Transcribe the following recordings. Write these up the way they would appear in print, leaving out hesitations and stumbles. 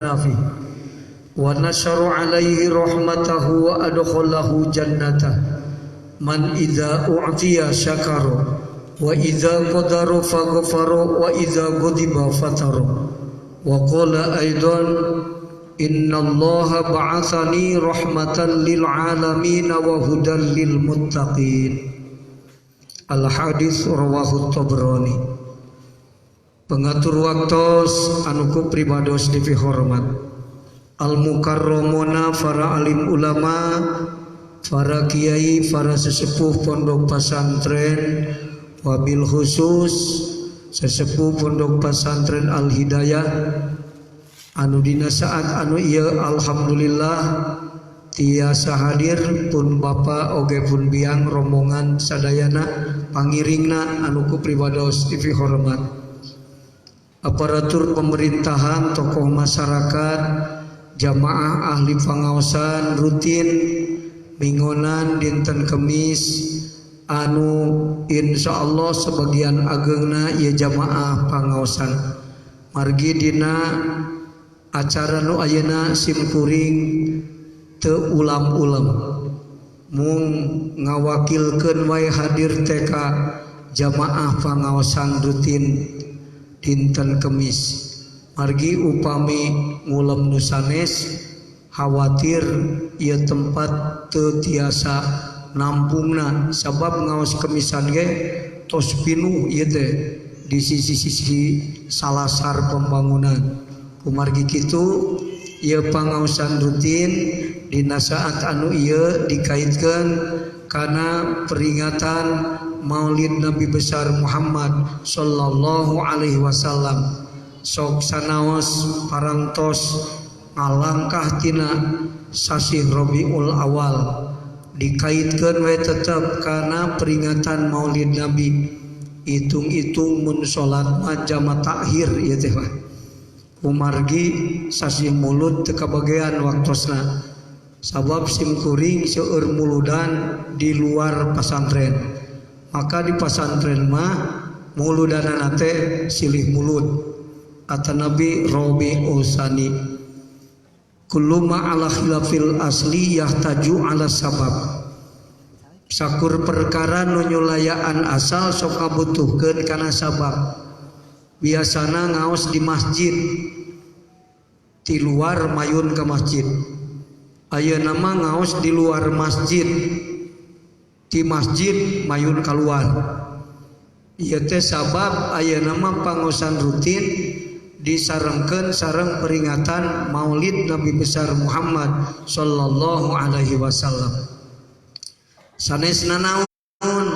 فيه ونشر عليه رحمته وأدخله جنته من إذا أعطي شكر وإذا قدر فغفر وإذا غضب فتر وقال أيضا إن الله بعثني رحمة للعالمين وهدى للمتقين. Al-hadis rawahu Tabrani. Pengatur waktos anu ku pribados dipihormat al mukarramona, para alim ulama, para kiai, para sesepuh pondok pesantren, wabil khusus sesepuh Pondok Pesantren Al Hidayah anu dina saat anu ieu alhamdulillah tiasa hadir, pun bapak oge pun biang rombongan sadayana pangiringna anu ku pribados dipihormat, aparatur pemerintahan, tokoh masyarakat, jamaah ahli pangaosan rutin minggonan dinten Kemis anu insya Allah sebagian agengna ieu jamaah pangaosan. Margi dina acara nu ayeuna simkuring teu ulam-ulam, mung ngawakilkeun wae hadir TK jamaah pangaosan rutin dinten Kemis. Margi upami ngulem nu sanes, khawatir ieu tempat teu tiasa nampungna, sabab ngaos kemisan ge tos pinuh ieu teh di sisi-sisi salasar pembangunan. Kumargi kitu, ieu pangaosan rutin dina saat anu ieu dikaitkeun kana peringatan Maulid Nabi besar Muhammad sallallahu alaihi wasallam. Sok sanaos parantos ngalangkah tina sasih Rabiul Awal, dikaitkeun we tetep kana peringatan Maulid Nabi. Hitung-hitung mun salat mah jama takhir ieu teh mah, kumargi sasih Mulud teu kabagean waktosna, sabab simkuring seueur muludan di luar pasantren. Maka di pasantren mah muludanana teh silih mulud atanabi Rabiul Tsani. Kullu ma ala khilafil asli yahtaju ala sabab. Sakur perkara nu nyulayaan asal sok ngabutuhkeun kana sabab. Biasana ngaos di masjid, di luar mayun ke masjid. Ayeuna mah ngaos di luar masjid, di masjid mayun keluar. Ieu teh sabab ayeuna mah pangaosan rutin disarengkeun sareng peringatan Maulid Nabi besar Muhammad sallallahu alaihi wasallam. Sanesna naon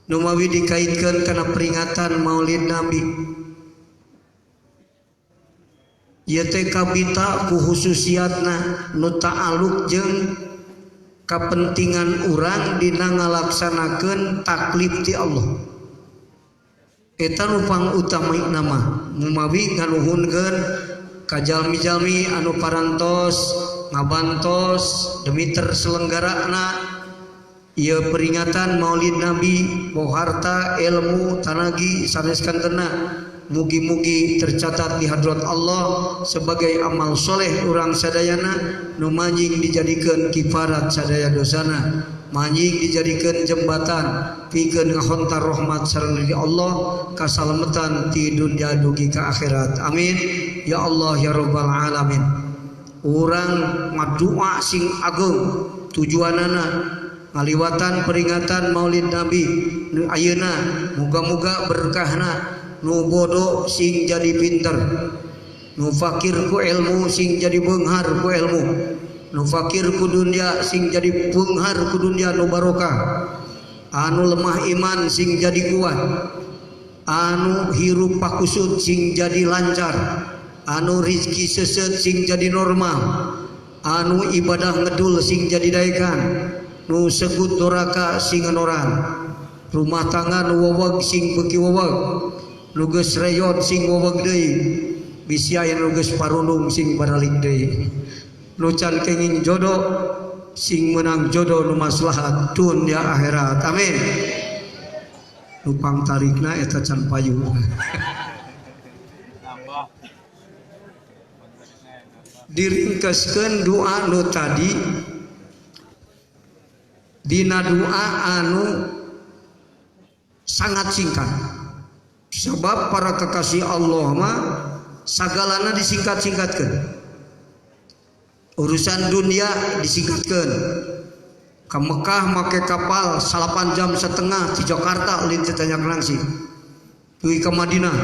nu mawi dikaitkeun kana peringatan Maulid Nabi? Ieu teh kabita ku khususiatna nu ta'aluk jeung kapentingan urang dina ngalaksanakeun taklif ti Allah. Eta nu pangutama mah mumawi nganuhunkeun ka jalmi-jalmi anu parantos ngabantos demi terselenggarana ieu peringatan Maulid Nabi, boh harta, ilmu, tanagi, sanes kantena. Mugi-mugi tercatat di hadrat Allah sebagai amal soleh urang sadayana nu manjing dijadikeun kifarat sadaya dosana, manjing dijadikeun jembatan pikeun ngahontar rahmat sareng ridho Allah, kasalametan ti dunya dugi ka akhirat. Amin ya Allah ya rabbal alamin. Urang ngadua sing ageung tujuanana ngaliwatan peringatan Maulid Nabi nu ayeuna, muga-muga berkahna nu bodoh sing jadi pinter, nu fakir ku ilmu sing jadi beunghar ku ilmu, nu fakir ku dunia sing jadi beunghar ku dunia nu barokah, anu lemah iman sing jadi kuat, anu hirup pakusut sing jadi lancar, anu rizki seset sing jadi normal, anu ibadah ngedul sing jadi daekan, nu segut doraka sing ngenoran, rumah tangga nu weweg sing beuki weweg, nu geus reyot sing weweg deui, bisi aya nu geus parundung sing baralik deui, nu can kenging jodoh sing menang jodoh nu maslahat dunya akhirat. Amin. Nu pangtarikna eta can payu. Nambah. Diringkeskeun doa nu tadi dina doa anu sangat singkat. Sebab para kekasih Allah mah sagalana disingkat-singkatkeun. Urusan dunia disingkatkeun. Ke Mekah make kapal 8,5 jam di Jakarta ulin teu tanya kelangsi. Dugi ka Madinah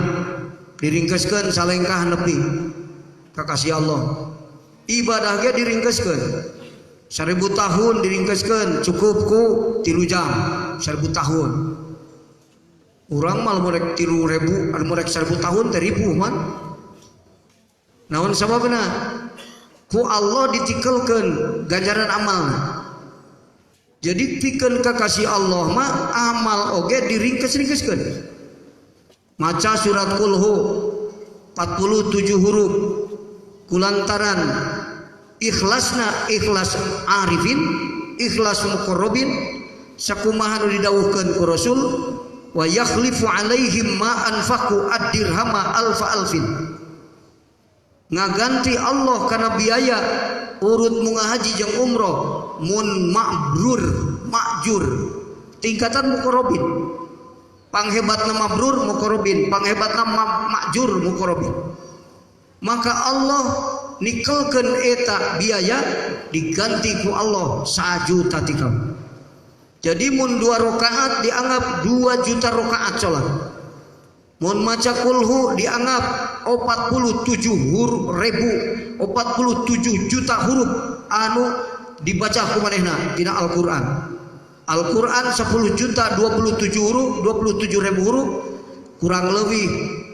diringkeskeun salengkah nepi. Kekasih Allah. Ibadah ge diringkeskeun. 1000 tahun diringkeskeun cukup ku 3 jam 1000 tahun. Urang mah lamun rek 3000 anu rek 1000 tahun teh ribu man. Naon sababna? Ku Allah ditikelkeun ganjaran amalna. Jadi pikeun kakasih Allah mah amal oge diringkes-ringkeskeun. Maca surat Qulhu 47 huruf kulantaran ikhlasna ikhlas arifin, ikhlas muqarrabin, sakumaha nu didawuhkeun ku Rasul wa yakhlifu alaihim ma anfaqu ad-dirhama alfa alfin. Ngaganti Allah kana biaya urut munga haji jeung umroh mun mabrur makjur tingkatan muqarrabin. Panghebatna mabrur muqarrabin, panghebatna makjur muqarrabin. Maka Allah nikelkeun eta biaya diganti ku Allah 1 juta tikal. Jadi mun 2 rakaat dianggap 2 juta rakaat salat. Mun maca kulhu dianggap 47 ribu 47 juta huruf anu dibaca ku manehna dina Al-Qur'an. Al-Qur'an 10 juta 27 huruf 27 ribu huruf kurang lebih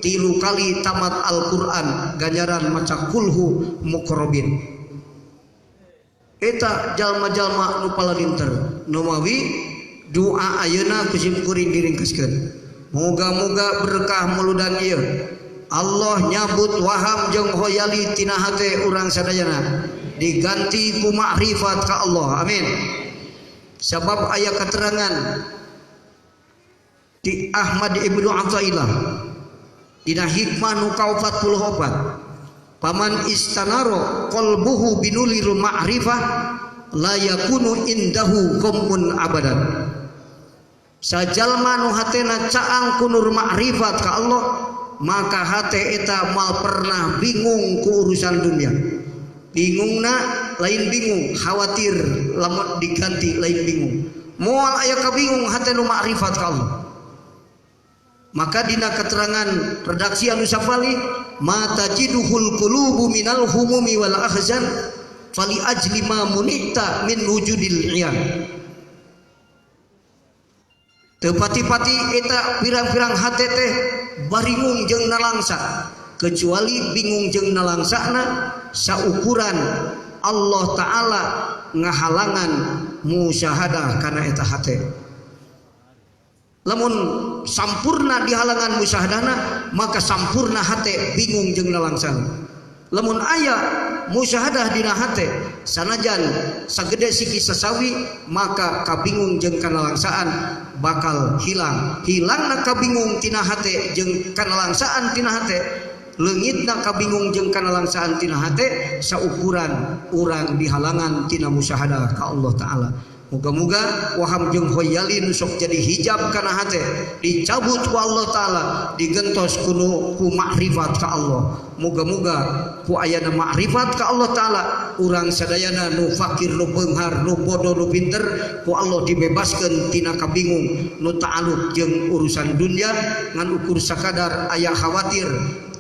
3 kali tamat Al-Qur'an ganjaran maca kulhu muqarrabin. Eta jalma-jalma nu paladinter numawi doa ayeuna ku sim kuring diringkeskeun. Moga-moga berkah muludan ieu. Allah nyabut waham jeung hoyali tina hate urang sadayana diganti ku makrifat ka Allah. Amin. Sabab aya keterangan di Ahmad Ibnu Athaillah dina hikmah nu ka-44 paman istanaro qalbuhu binulil ma'rifah la yakunu indahu ghammun abadan. Sajalma nu hatena caang ku nur ma'rifat ka Allah maka hate eta mal pernah bingung ku urusan dunia. Bingungna lain bingung, khawatir lamun diganti lain bingung. Moal aya kabingung hate nu ma'rifat ka Allah. Maka dina keterangan redaksi anu safali ma tajiduhul qulubu minal humumi wal ahzan fali ajli ma munita min wujudil iyan. Teu pati-pati eta pirang-pirang hate teh baringung jeung nalangsa kecuali bingung jeung nalangsana saukuran Allah Ta'ala ngahalangan musyahadah kana eta hate. Lamun sampurna dihalangan musyahadahna maka sampurna hate bingung jeung nalangsana. Lamun aya musyahadah dina hate sanajan sagede siki sasawi maka kabingung jeung kanalangsaan bakal hilang. Hilangna kabingung tina hate jeung kanalangsaan tina hate, leungitna kabingung jeung kanalangsaan tina hate saukuran urang dihalangan tina musyahadah ka Allah Ta'ala. Moga-moga waham jeung khoyali nu sok jadi hijab kana hate dicabut ku Allah Ta'ala digentos kuno ku makrifat ka Allah. Moga-moga ku ayana makrifat ka Allah Ta'ala urang sadayana nu fakir nu beunghar nu bodoh nu pinter ku Allah dibebaskeun tina kabingung nu ta'aluk jeung urusan dunia ngan ukur sakadar aya khawatir.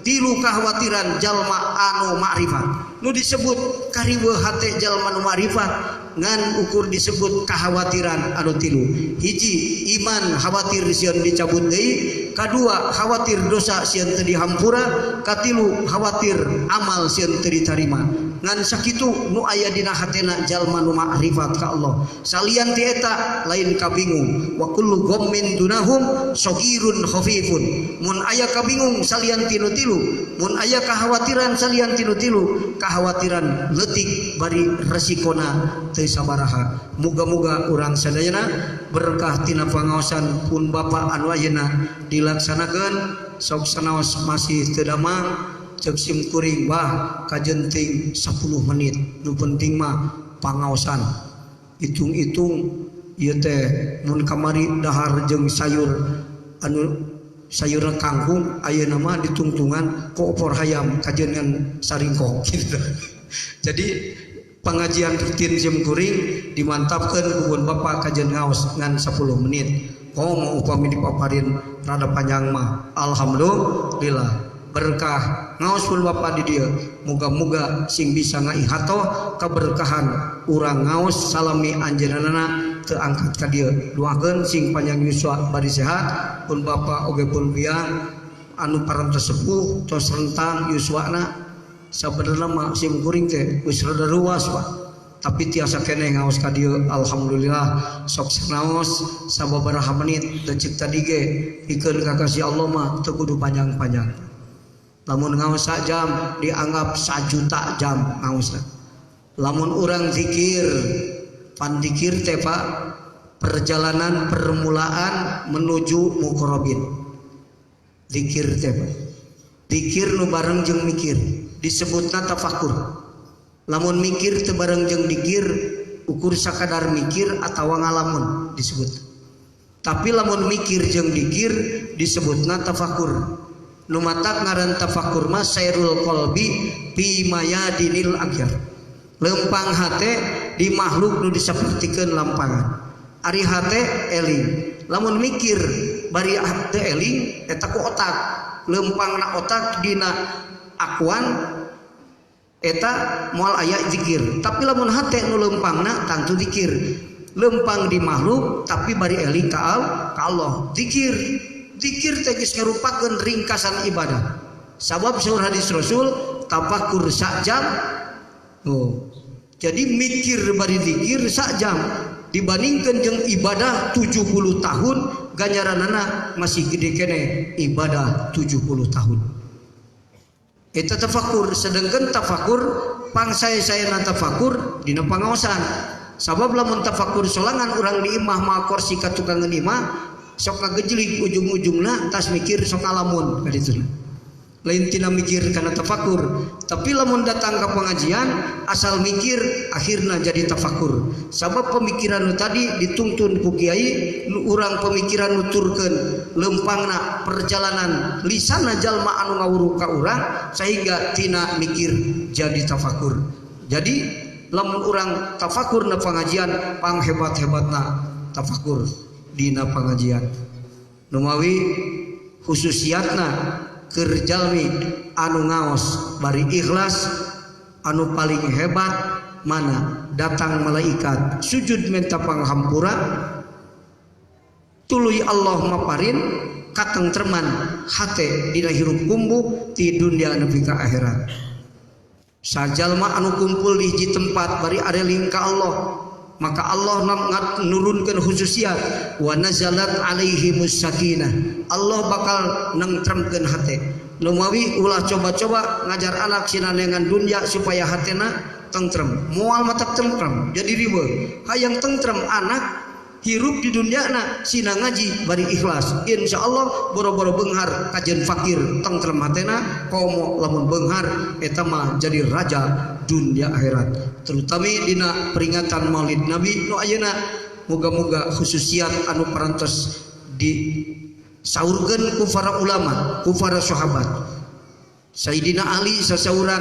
Tilu kekhawatiran jalma anu makrifat nu disebut kariweuh hate jalma nu makrifat ngan ukur disebut kekhawatiran anu tilu. Hiji, iman khawatir sieun dicabut deui, kadua khawatir dosa sieun teu dihampura, katilu khawatir amal sieun teu ditarima. Ngan sakitu nu aya dina hatena jalma nu makrifat ka Allah. Salian ti eta lain kabingung. Wa kullu ghammin dunahum sagirun khafifun. Mun aya kabingung salian ti nu tilu, mun aya kekhawatiran salian ti nu tilu, kekhawatiran leutik bari resikona teu sabaraha. Muga-muga urang sadayana berkah tina pangaosan pun bapa anu ayeuna dilaksanakeun sok sanaos masih teu damang. Cek sim kuring bah kajenting 10 menit nu penting mah pangaosan. Hitung-hitung ieu teh mun kamari dahar jeung sayur anu sayur kangkung ayeuna mah ditungtungan ku opor hayam kajen ngan saringkong gitu. Jadi pengajian rutin sim kuring dimantapkeun ku bapak kajen ngaos ngan 10 menit. Komo upami dipaparin rada panjang mah alhamdulillah berkah ngaos pun bapak di dieu muga-muga sing bisa ngaihatoh keberkahan urang ngaos salami anjeunna teu angkat ka dieu doakeun sing panjang yuswa bari sehat pun bapak oge pun biang anu parantos sepuh tos rentang yuswana sabenerna mah sim kuring teh geus rada ruas Pak tapi tiasa keneh ngaos ka dieu alhamdulillah sok sanaos sababaraha menit da ceuk tadi ge pikeun ka kasih Allah mah teu kudu panjang-panjang. Lamun ngaos sajam dianggap 1 juta jam ngaosna. Lamun urang zikir, pan zikir teh Pak perjalanan permulaan menuju muqarrabin. Zikir teh Pak. Zikir nu bareng jeung mikir disebutna tafakur. Lamun mikir teu bareng jeung dikir ukur sakadar mikir atawa ngalamun disebut. Tapi lamun mikir jeung dikir disebutna tafakur. Nu matak ngaran tafakur mah sairul qalbi fi mayadinil agyar. Lempang hate di makhluk nu disapertikeun lampangan. Ari hate eling. Lamun mikir bari hate eling eta ku otak. Lempangna otak dina akuan eta moal aya zikir. Tapi lamun hate nu lempangna tangtu zikir. Lempang di makhluk tapi bari eling ka Allah. Zikir. Zikir teh geus ngarupakeun ringkasan ibadah. Sabab saur hadis Rasul tafakur sajam. Oh. Jadi mikir bari zikir sajam dibandingkan jeung ibadah 70 tahun ganjaranana masih gede keneh ibadah 70 tahun. Eta tafakur, sedangkan tafakur pangsae-saena tafakur dina pangaosan. Sabab lamun tafakur solangan urang di imah mah kursi ka tukangeun imah sok ngagejlig ujung-ujungna tas mikir sok ngalamun ka dituna. Lain tina mikir karena tafakur, tapi lamun datang ke pengajian asal mikir akhirna jadi tafakur. Sabab pemikiran nu tadi dituntun ku kiai nu urang pemikiran nuturkeun lempangna perjalanan lisanna jalma anu ngawuru ka urang sehingga tina mikir jadi tafakur. Jadi lamun urang tafakur na pengajian panghebat-hebatna tafakur dina pengajian. Numawi khususiatna keur jalmi anu ngaos bari ikhlas anu paling hebat mana datang malaikat sujud minta panghampura tuluy Allah maparin katengtreman hate dina hirup kumbuh ti dunia nepi ka akhirat. Sajalma anu kumpul di hiji tempat bari areling ka Allah maka Allah nurunkeun khususiat wa nazalat alaihimus sakinah. Allah bakal nengtremkeun hate. Lumawi ulah coba-coba ngajar anak sinanengan dunia supaya hatena tentrem. Moal mata tentrem jadi riweuh. Hayang tentrem anak hirup di dunia na sina ngaji bari ikhlas. Insyaallah boro-boro beunghar kajen fakir tentrem hatena komo lamun beunghar eta mah jadi raja dunia akhirat. Terutama dina peringatan Maulid Nabi nu ayeuna moga-moga khususiat anu parantos disaurkeun ku para ulama, ku para sahabat. Sayyidina Ali sasauran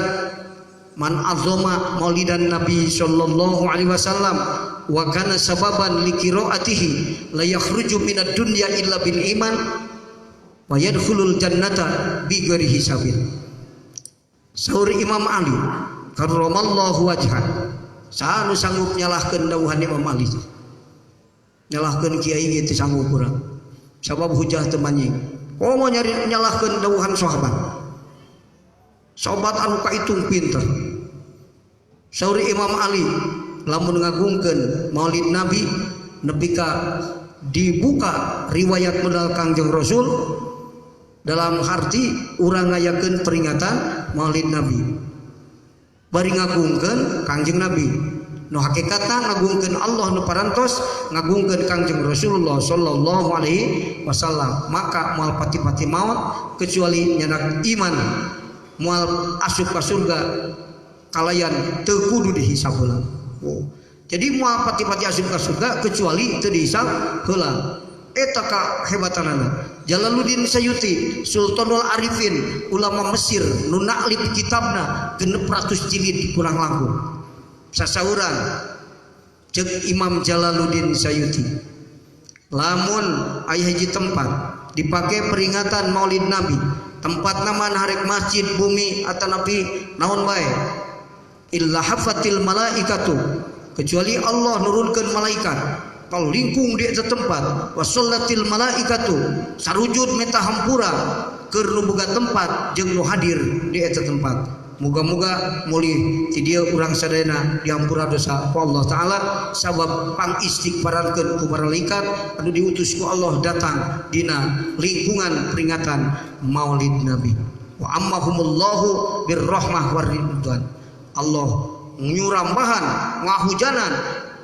man azama maulidan Nabi sallallahu alaihi wasallam wa kana sababan liqiraatihi la yakhruju minad dunya illa bil iman wa yadkhulul jannata bi ghairi hisabin. Saur Imam Ali karramallahu wajhah. Saha nu sanggup nyalahkeun dawuhan Imam Ali? Nyalahkeun kiai ge teu sanggup urang. Sabab hujah teu manjing. Komo nyari nyalahkeun dawuhan sahabat. Sahabat anu kaitung pinter. Saur Imam Ali lamun ngagungkeun Maulid Nabi nepi ka dibuka riwayat modal Kangjeng Rasul dalam arti urang ngayakeun peringatan Maulid Nabi. Bari ngagungkeun Kangjeng Nabi. Nu hakikatna ngagungkeun Allah nu parantos ngagungkeun Kangjeng Rasulullah sallallahu alaihi wasallam. Maka moal pati-pati maot kecuali nyanak iman. Moal asup ka surga kalayan teu kudu dihisab heula. Oh. Jadi moal pati-pati asup ka surga kecuali teu dihisab heula. Eta kahebatanana. Jalaluddin Sayuti, Sultanul Arifin, ulama Mesir nu naklib kitabna 600 jilid kurang langkung. Sasauran cek Imam Jalaluddin Sayuti, lamun aya hiji tempat dipake peringatan Maulid Nabi, tempat nama harek masjid bumi atanapi naon bae, illa hafatil malaikatu, kecuali Allah nurunkeun malaikat kalau lingkung di eta tempat, wasallatil malaikatu sarujud meta hampura keur nu boga tempat jeung nu hadir di eta tempat. Muga-muga mulih ti dieu urang sadayana dihampura dosa ku Allah Ta'ala, sabab pangistighfarankeun ku malaikat anu diutus ku Allah datang dina lingkungan peringatan Maulid Nabi. Wa ammahumullahu birrahmah waridwan. Allah nyurambahan ngahujanan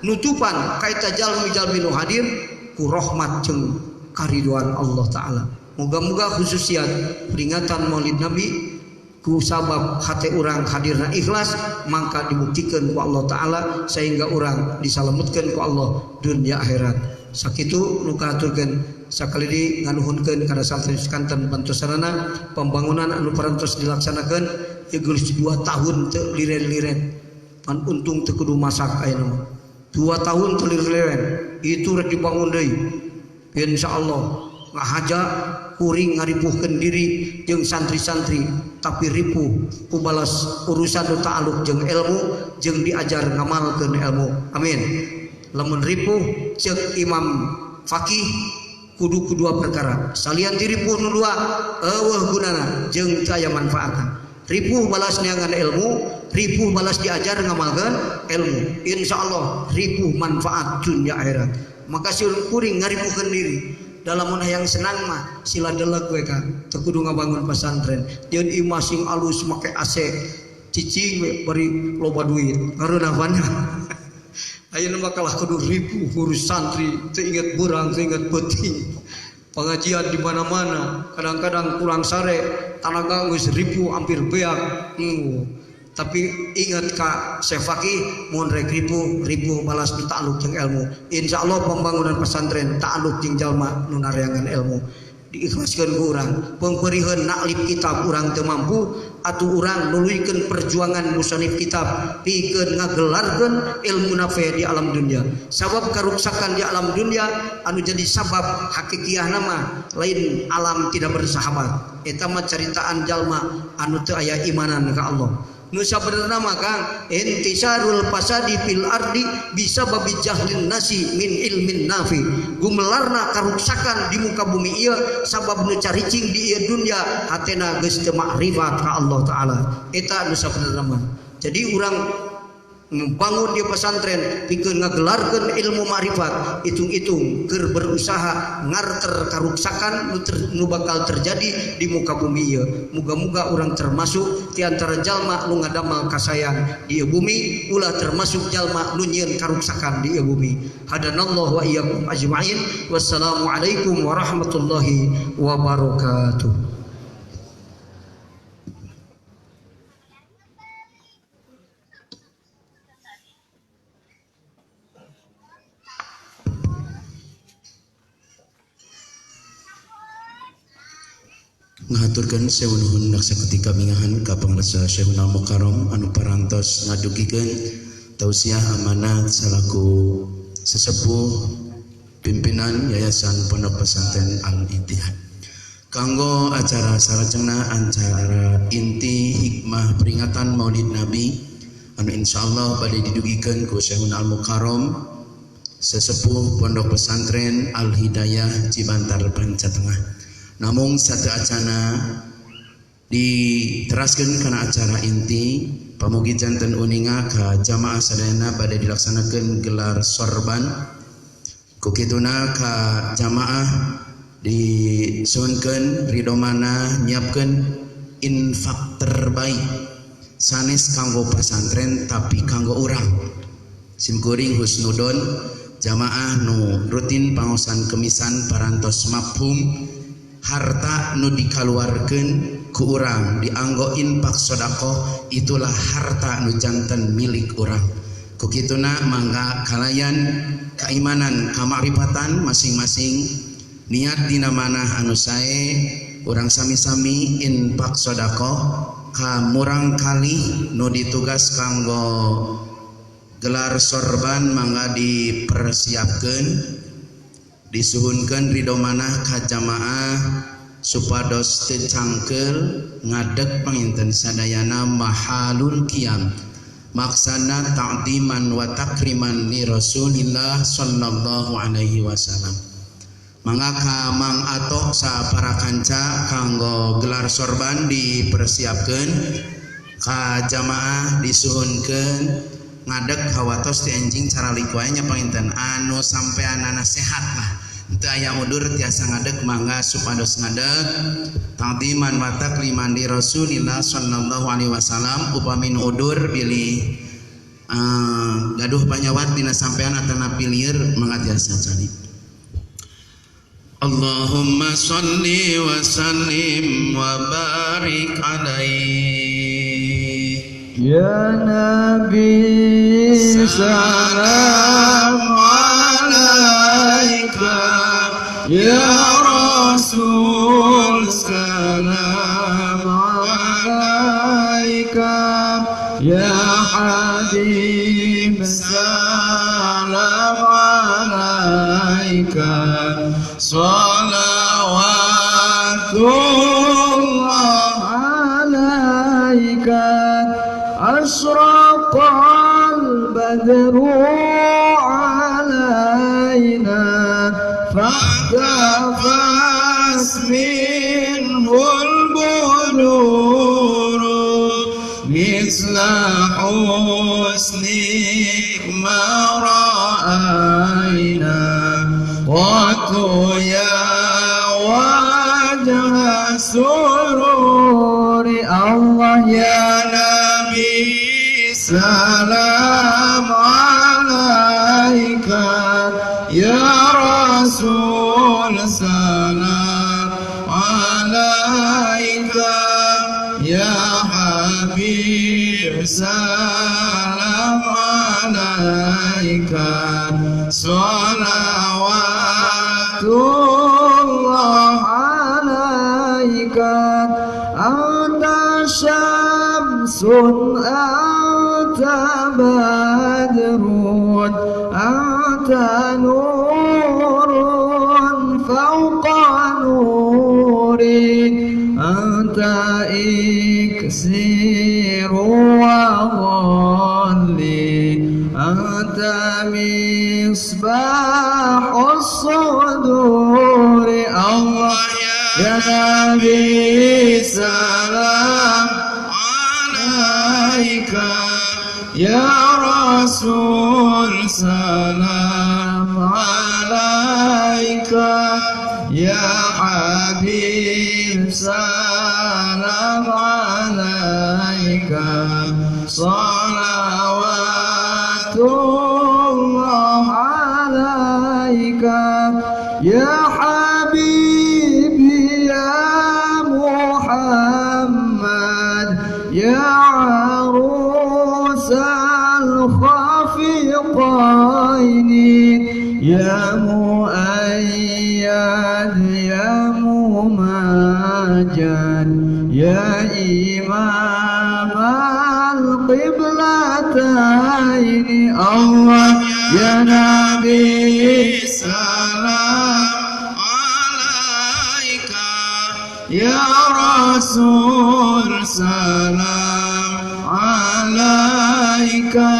nutupan kaita jalmi-jalmi nu hadir ku rahmat jeung kariduan Allah Ta'ala. Muga-muga khususiat peringatan Maulid Nabi ku sabab hate urang hadirna ikhlas, mangka dibuktikan ku Allah Ta'ala sehingga urang disalametkeun ku Allah dunia akhirat. Sakitu nu kahaturkeun sakali deui nganuhunkeun kana santri sakanten bantosanana pembangunan anu parantos dilaksanakeun ieu geus 2 tahun teu liren-liren. Pan untung teu kudu masak ayeuna mah. 2 tahun teu liren-liren itu rek dibangun deui. Insyaallah ngahaja kuring ngaripuhkeun diri jeung santri-santri, tapi ripuh ku balas urusan nu ta'aluk jeung ilmu jeung diajar ngamalkeun ilmu. Amin. Lamun ripuh ceuk Imam Fakih kudu ku dua perkara. Salian ti ripuh nu dua eueuh gunana jeung teu aya manfaatna. Ripuh balas neangan ilmu, ripuh balas diajar ngamalkeun ilmu. Insyaallah ripuh manfaat dunia akhirat. Maka siun kuring ngaripuhkeun diri. Dalam mun hayang senang mah sila deleg we ka teu kudu ngabangun pesantren. Jeung imah sing alus make AC, cicing we bari loba duit. Ngareunah banyak. Ayeuna mah kalah kudu ripuh ngurus santri, teu inget beurang, teu inget peuting. Pengajian di mana-mana, kadang-kadang kurang sare, tanaga geus ripuh hampir beak. Tapi ingat ka Syekh Fakih mun rek ripuh, ripuh balas nu ta'aluk jeung ilmu. Insyaallah pembangunan pesantren ta'aluk jeung jalma nu nareangan ilmu. Diikhlaskeun ku urang, pengperiheun naklib kitab urang teu mampu atuh urang nuluykeun perjuangan musannif kitab pikeun ngagelarkeun ilmu nafi di alam dunia. Sabab karuksakan di alam dunia anu jadi sabab hakikiahna mah lain alam tidak bersahabat. Eta mah caritaan jalma anu teu aya imanan ka Allah. Nu sabenerna mah Kang, intisarul fasadi fil ardi bisa babi jahlin nasi min ilmin nafi. Gumelarna karuksakan di muka bumi ieu sabab nu caricing di ieu dunya hatena geus teu makrifat ka Allah Ta'ala. Eta nu sabenerna mah. Jadi urang membangun di pesantren pikeun ngagelarkeun ilmu makrifat, hitung-hitung keur berusaha ngarter karuksakan nu bakal terjadi di muka bumi ieu. Muga-muga urang termasuk di antara jalma nu ngadamel kasayan di ieu bumi, ulah termasuk jalma nu nyieun karuksakan di ieu bumi. Hadanallahu wa iyyakum ajmain. Wassalamualaikum warahmatullahi wabarakatuh. Ngahaturkeun sewu nuhun daksa ketika mingahan ka pangrasa Syekhuna Mukarram anu parantos ngadugikeun tausiah amanat salaku sesepuh pimpinan Yayasan Pondok Pesantren Al Ittihad. Kanggo acara salajengna acara inti hikmah peringatan Maulid Nabi anu insyaallah bade didugikeun ku Syekhuna Al Mukarram sesepuh Pondok Pesantren Al Hidayah Cibantar Panca Tengah. Namung satu acana diteraskeun kana acara inti pamugi janten uninga ka jamaah sadayana bade dilaksanakeun gelar sorban. Ku kituna ka jamaah disuhunkeun ridomana nyiapkeun infak terbaik sanes kanggo pesantren tapi kanggo urang. Simkuring husnudon jamaah nu rutin pangosan kemisan parantos mafhum harta nu dikaluarkeun ku urang dianggo infak sedekah itulah harta nu janten milik urang. Ku kituna mangga kalayan keimanan kamakrifatan masing-masing niat dina manah anu sae urang sami-sami infak sedekah ka murang kali nu ditugas kanggo gelar sorban mangga dipersiapkeun disuhunkeun ridho manah ka jamaah supados teu cangkeul ngadeg panginten sadayana mahalul qiyam maksana ta'diman wa takriman li Rasulillah sallallahu alaihi wasallam. Mangga ka Mang Ato sa para kanca kanggo gelar sorban dipersiapkeun ka jamaah disuhunkeun ngadeg hawatos ti enjing cara wae nya panginten anu sampeanana sehat lah teu aya udur tiasa ngadeg mangga supados ngadeg ta'diman wa takriman li Rasulillah sallallahu alaihi wasallam upamin udur bilih gaduh panyawat dina sampean atanapi lieur mangga tiasa calik. Allahumma salli wa sallim wa barik alaihi ya Nabi salam alaika ya Rasul salam alaika ya Habib salam alaika salawatullah alaika asraqal badru alaina fahtafas minhul buduru mithla husnik ma ra'ayna qatu ya wajha sururi Allah ya Nabi salam alaika ya Rasul salam alaika ya Habib salam alaika salawatullah alaika anta syamsun anta badrun anta nurun fawqa nuri anta iksiru wa dhalli anta misbahus suduri Allah ya Nabi salam alaika ya Rasul salam alaika ya Habib salam alaika salawatullah alaika ya Habibi ya Muhammad ya arus al-khafiqaini ya Muayyad ya Mumajjad ya Imam al-Qiblataini Allah ya Nabi salam alaika ya Rasul salam alaika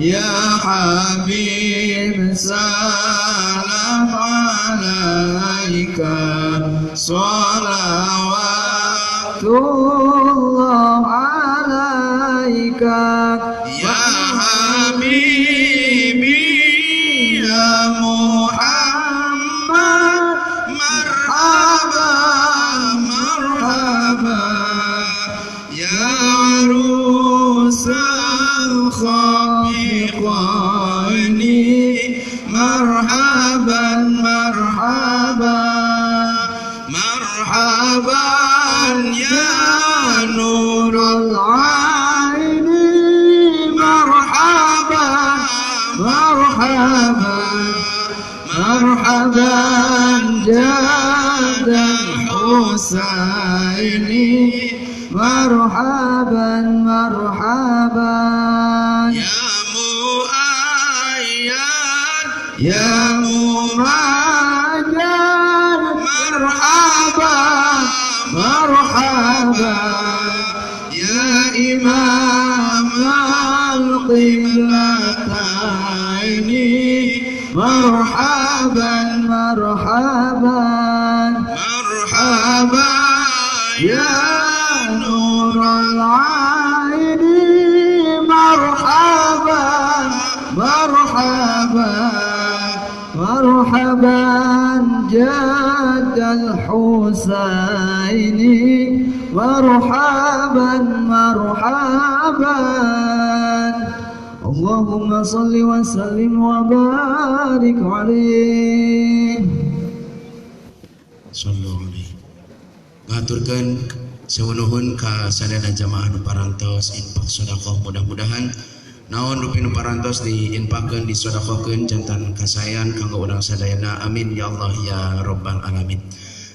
ya Habib salam alaika salawatullah alaika ya Habibi ya Muhammad marhaba marhaba ya arus al-khafiqaini marhaban marhaban marhaban ya يا نور العين مرحبا مرحبا مرحبا جد الحسين مرحبا مرحبا يا مؤيد يا ممجد مرحبا مرحبا يا إمام القبلتين مرحبا مرحبا مرحبا يا نور العين مرحبا مرحبا مرحبا جد الحسين مرحبا مرحبا اللهم صل وسلم وبارك عليه. Sallu alaihi. Ngaturkeun sewu nuhun ka sadayana jamaah nu parantos infak sedekah, mudah-mudahan naon rupi nu parantos diinfakkeun disedekahkeun jantan kasayan kanggo urang sadayana, amin ya Allah ya rabbal alamin.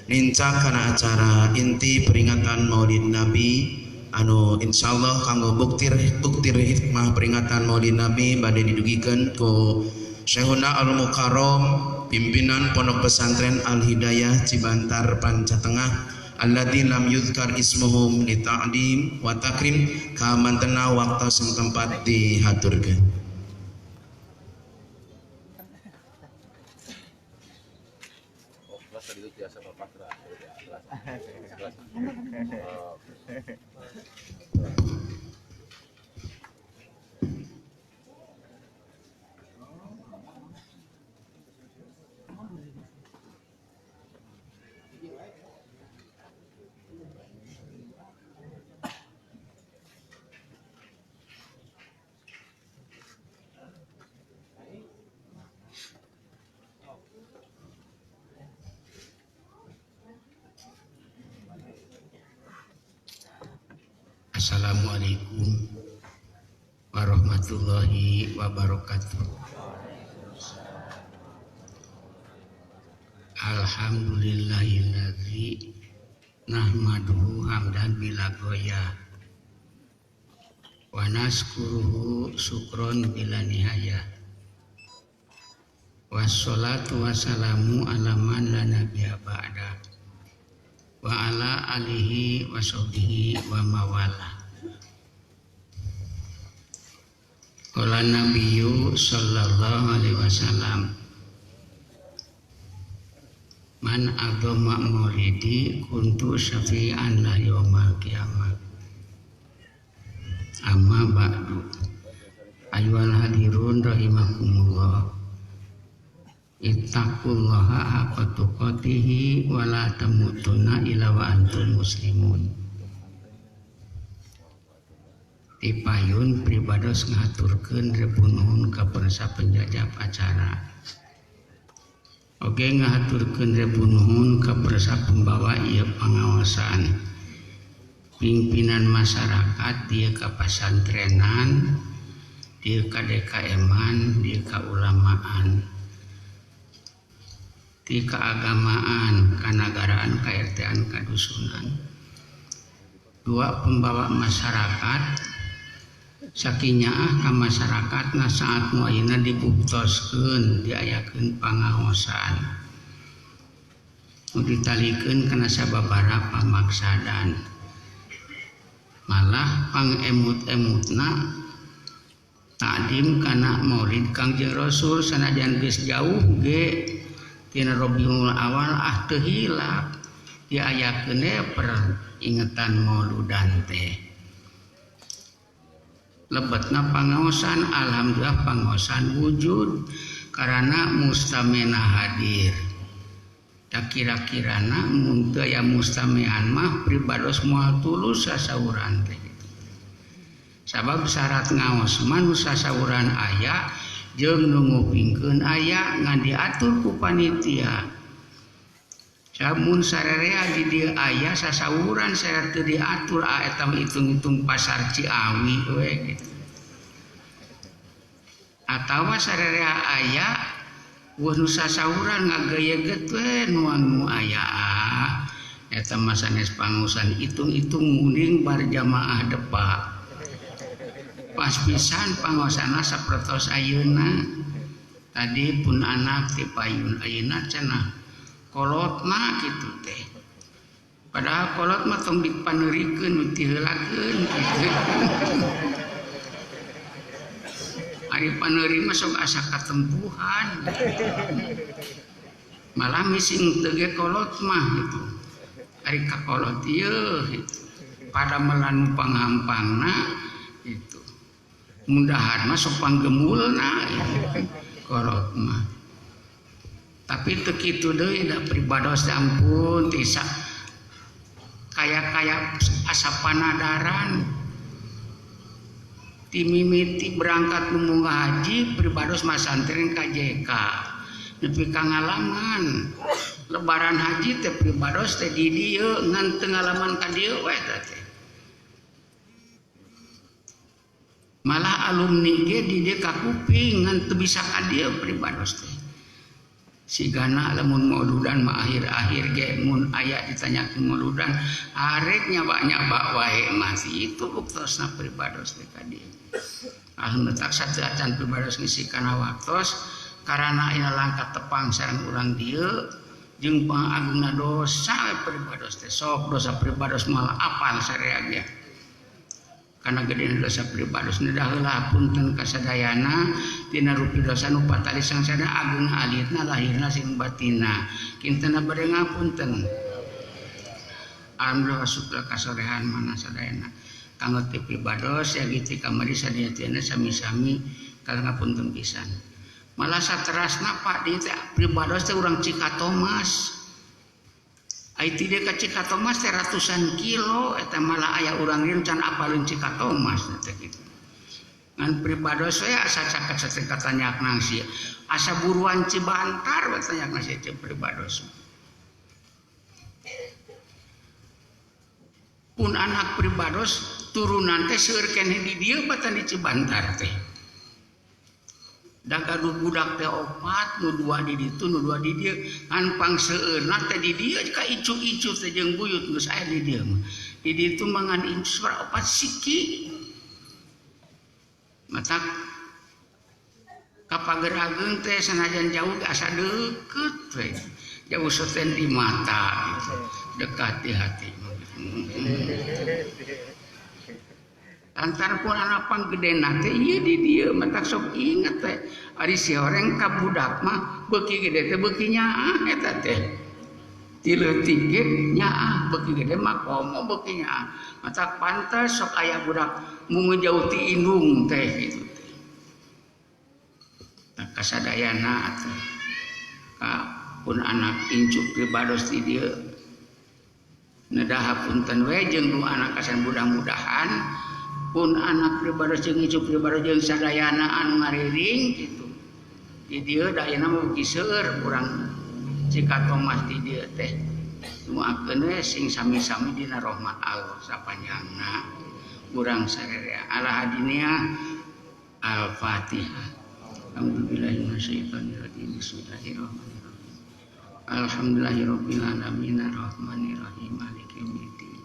Nincak kana acara inti peringatan Maulid Nabi anu insyaallah kanggo buktir hikmah peringatan Maulid Nabi bade didugikeun ku Syekhuna Al Mukarram pimpinan Pondok Pesantren Al Hidayah Cibantar Pancatengah alladzi lam yuzkar ismuhum li ta'dim wa takrim kamantena waktu sing tempat dihaturkeun. Assalamualaikum warahmatullahi wabarakatuh. Alhamdulillahilladzi nahmaduhu hamdan bila goyah wa naskuruhu syukron bila nihayah. Wassalatu wassalamu ala man la nabiyya ba'da wa ala alihi wa sahbihi wa mawala. Qala nabiyyu sallallahu alaihi wasallam, man adzama maulidi kuntu syafi'an la yaumal qiyamah. Amma ba'du. Ayyuhal hadirun rahimakumullah. Ittaqullaha haqqa tuqatihi wa la tamutunna illa wa antum muslimun. Tipayun pribados ngahaturkeun rebu nuhun ka pemirsa penjajah acara. Oge ngahaturkeun rebu nuhun ka pemirsa pembawa ieu pangaosan. Pimpinan masyarakat dieu ka pasantrenan, dieu ka DKM-an, dieu ka ulamaan, di keagamaan, kanagaraan, ka-RT-an, kadusunan. Dua pembawa masyarakat sakinyaah ka masyarakatna saat nu ayeuna dibuktoskeun, diayakeun pangaosan. Nu ditalikeun kana sababaraha pamaksadan. Malah pangemut-emutna takdim kana Maulid Kangjeng Rasul sanajan geus jauh ge tina Rabiul Awal ah teu hilap diayakeun peringetan mauludan teh. Lebetna pangaosan, alhamdulillah pangaosan wujud karena mustamena hadir. Tak kira-kirana mun teu aya mustamean mah pribados moal tulus sasauran teh. Sabab syarat ngaos mah nu sasauran aya jeung nu ngupingkeun aya ngan diatur ku panitia. Samun sararea di dieu aya sasawuran sararea teu diatur eta hitung-hitung pasar Ciawi we gitu. Atawa sararea aya weuh nu sasawuran ngageyeget we nuang nu aya. Eta mah sanes pangusan hitung-hitung munding bar jamaah depak. Pas pisan pangosana sapertos ayeuna. Tadi pun anak ti payun ayeuna cenah kolotna kitu teh. Padahal kolot mah tong dipaneurikeun diheulakeun kitu. Ari paneuri mah sok asa katempuhan. Malah mising teu ge kolot mah gitu. Ari kakolot ieu gitu. Pada melanu panghampangna gitu. Mudahan mah sok panggemulna gitu. Kolot mah. Tapi teu kitu deui da pribados ampun tisa kaya-kaya asa panadaran. Ti mimiti berangkat munggah haji pribados masantren ka JK. Nepi ka ngalaman. Lebaran haji teh pribados teh di dieu ngan teu ngalaman ka dieu we teh. Malah alumni ge di dieu ka kuping ngan teu bisa ka dieu pribados teh. Sigana lamun mauludan mah akhir-akhir ge mun aya ditanyakeun mauludan arek nyaba-nyaba wae masih itu buktosna pribados teh ka dieu. Alhamdulillah sateu acan pribados ngisi kana waktos karana aya langkah tepang sareng urang dieu jeung pangagungna dosa pribados teh sok dosa pribados malah apal sarea ge. Karena gede dosa pribados nedah heula punten kasadayana tina rupi dosa nu patali sangsana agung alitna lahirna sing batina kintena bade ngapunten. Alhamdulillah syukur kasorehan mana sadayana kanggo ti pribados ya gitu kamari sadayana sami-sami kalau ngapunten pisan. Malah saterasna Pak dieu teh pribados teh urang Cikatomas. Ai ti dieu ka Cikatomas teh ratusan kilo eta malah aya urang dieu can apaleun Cikatomas teh kitu. Ngan pribados we asa caket sateung katanyak nangsi. Asa buruan Cibantar we tanyak nangsi pribados. Pun anak pribados turunan teh seueur keneh di dieu batan di Cibantar teh. Da gaduh budak teh opat, nu dua di ditu, nu dua di dieu. Ngan pangseueurna teh di dieu ka icu-icu teh jeung buyut geus aya di dieu mah. Di ditu mah ngan incu opat siki. Matak ka Pager Ageung teh sanajan jauh asa deukeut we. Jauh soten di mata gitu. Dekat di hati. Antar pun anak panggedena teh ieu di dieu matak sok inget teh ari si horeng ka budak mah beuki gede teh beuki nyaah eta teh ti leutik ge nyaah beuki gede mah komo beuki nyaah matak pantes sok aya budak mun jauh ti indung teh kitu teh tah kasadayana teh ka pun anak incu pribados di dieu nedah punten we jeung nu anak kasan mudah-mudahan pun anak pribados jeung incu pribados jeung sadayana anu ngariring kitu di dieu da ayeuna mah beuki seueur urang Cikatomas di dieu teh nuakeun we sing sami-sami dina rahmat Allah sapanjangna urang sararea ala hadinia Al-Fatihah. Alhamdulillahi minasyaitonirrajim. Bismillahirrahmanirrahim. Alhamdulillahirabbil alamin arrahmanirrahim maliki yaumiddin.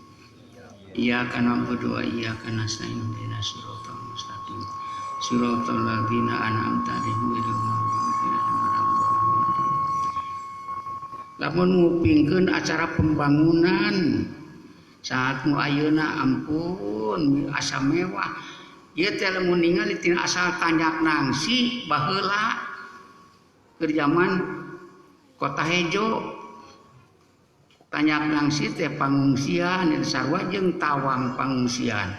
Iyyaka na'budu wa iyyaka nasta'in ihdinas siratal mustaqim. Siratal ladzina an'amta 'alaihim ghairil maghdubi 'alaihim waladdallin. Lamun ngupingkeun acara pembangunan saat nu ayeuna ampun asa mewah. Ieu teh lamun ningali tina asal Tanjak Nangsi baheula keur jaman Kota Hejo. Tanjak Nangsi teh pangungsian sarua jeung Tawang pangungsian.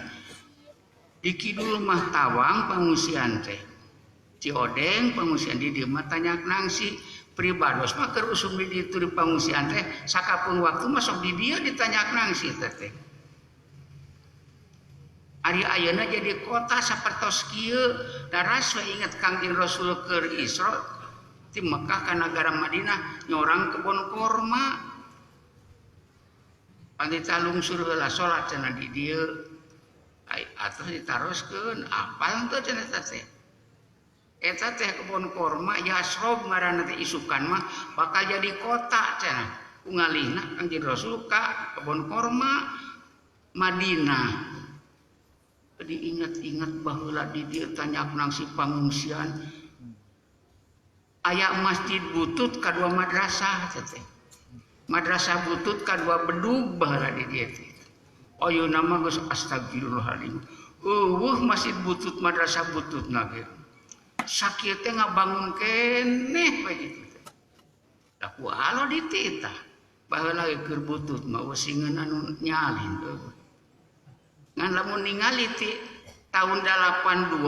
Di kidul mah Tawang pangungsian teh. Ciodeng pangungsian di dieu mah Tanjak Nangsi. Pribados mah keur usum di ditu di pangungsian teh sakapeung waktu mah sok di dieu di Tanjak Nangsi teh. Ari ayeuna jadi kota sapertos kieu daras we inget Kangjeng Rasul keur Isra ti Mekah ka nagara Madinah nyorang kebon korma. Pan ditalungsur heula salat cenah di dieu. Atos ditaroskeun apal teu cenah eta teh. Eta teh kebon korma Yasrob ngaranna teh isukan mah bakal jadi kota cenah. Ungalihna Kangjeng Rasul ka kebon korma Madinah. Diingat-ingat baheula di dieu tanya nang si pangungsian. Aya masjid butut kadua madrasah teh. Madrasah butut kadua bedug baheula di dieu teh. Ayeuna mah geus astagfirullahaladzim. Eueuh masjid butut madrasah bututna ge. Sakieu teh ngabangun keneh we kitu teh. Da ku alo dititah. Baheula ge keur butut mah eusingeun anu nyalin eueuh. Ngan lamun ningali ti tahun 82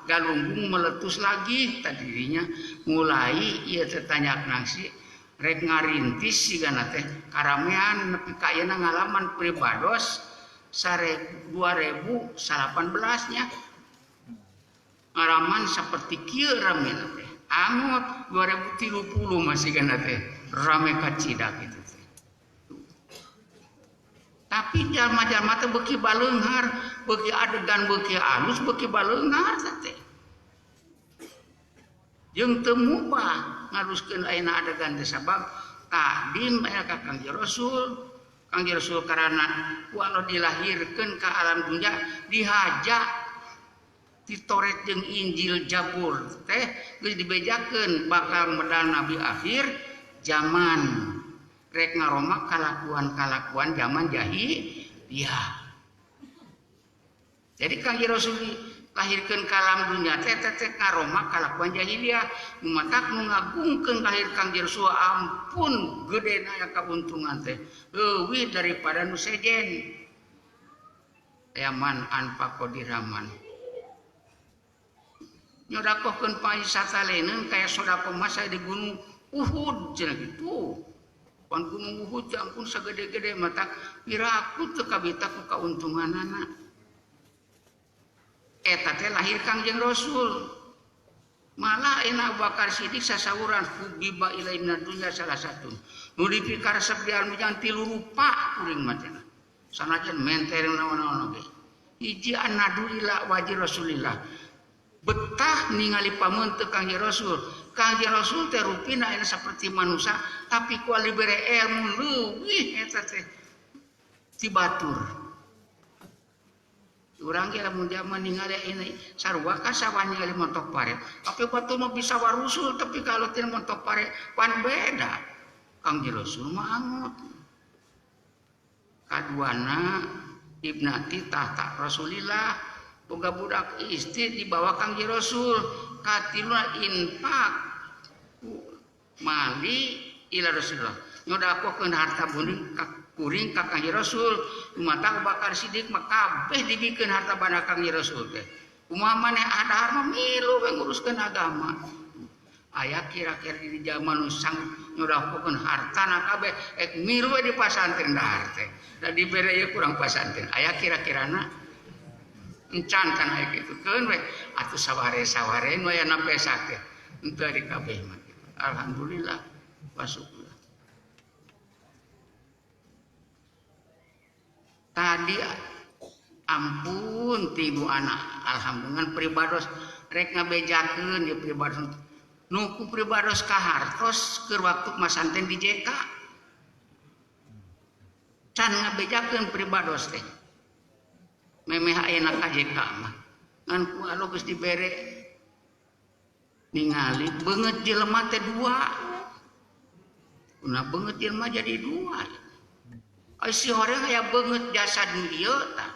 Galunggung meletus lagi tadinya mulai ieu teh tanyak nangsi rek ngarintis sigana teh karamean nepi ka ayeuna ngalaman pribados 2018 nya ngalaman saperti kieu ramena teh angot 2030 masih gana teh rame kacida kitu teh. Tapi jalma-jalma teh beuki baleunghar, beuki adegan beuki alus beuki baleunghar teh. Jeung teu mubah ngaluskeun ayeuna adegan teh sabab takdim aya ka Kangjeng Rasul. Kangjeng Rasul karana ku Allah dilahirkeun ka alam dunya dihaja ditoret jeung Injil Jabur teh geus dibejakeun bakal medal nabi akhir zaman. Rek ngaroma kalakuan-kalakuan zaman jahiliyah. Jadi Kangjeng Rasul lahirkeun ka alam dunya teh teh ngaroma kalakuan jahiliyah. Nu matak nu ngagungkeun lahir Kangjeng Rasul ampun gedena aya kauntungan teh leuwih daripada nu sejen. Aya man anfaqo dirhaman. Nyodakohkeun paisataleneun kaya sodako masa di gunung Uhud cenah kitu. Pan gunung Uhud ampun sagede-gede mata piraku teu kabita ku kauntunganana. Eta teh lahir Kangjeng Rasul. Malah ayeuna Abu Bakar Siddiq sasawuran hubiba ilaihi minad dunya salah satu. Nu dipikaresep di alam dunya tilu rupa kuring mah cenah. Sanajan mentereng naon-naon oge. Hiji anadu ila wajhi Rasulillah. Betah ningali pameunteuk Kangjeng Rasul. Kangjeng Rasul teh rupina ayeuna saperti manusia tapi ku dibere ilmu leuwih eta teh ti batur. Urang ge lamun zaman ningali ayeuna sarua ka sawah ningali montok pare. Tapi batur mah bisa warusul tapi kalau teu montok pare pan beda. Kangjeng Rasul mah angot. Kaduana ibnati tahta Rasulillah boga budak istri dibawa Kangjeng Rasul katiluna infak mali ila Rasulullah nyodakokeun harta bunding ka kuring ka Kangjeng Rasul. Mata Abu Bakar Siddiq mah kabeh dibikeun harta banda Kangjeng Rasul teh. Kumaha maneh adahar mah milu we nguruskeun agama. Aya kira-kira di zaman nu sang nyodakokeun hartana kabeh ek milu we di pasantren dahar teh. Da dibere ieu kurang pasantren. Aya kira-kirana encan kan aya kitu keun we atuh saware-saware nu aya pesak teh henteu di kabeh mah. Alhamdulillah wa syukur. Tadi ampun ti ibu anak alhamdulillah pribados rek ngabejakeun di pribados nu ku pribados ka hartos keur waktu masanten di JK can ngabejakeun pribados teh memeh ayeuna ka JK mah ngan ku anu geus dibere ningali beungeut jelema teh dua. Kuna beungeut jelema jadi dua. Ai si horeng aya beungeut jasad nu ieu tah.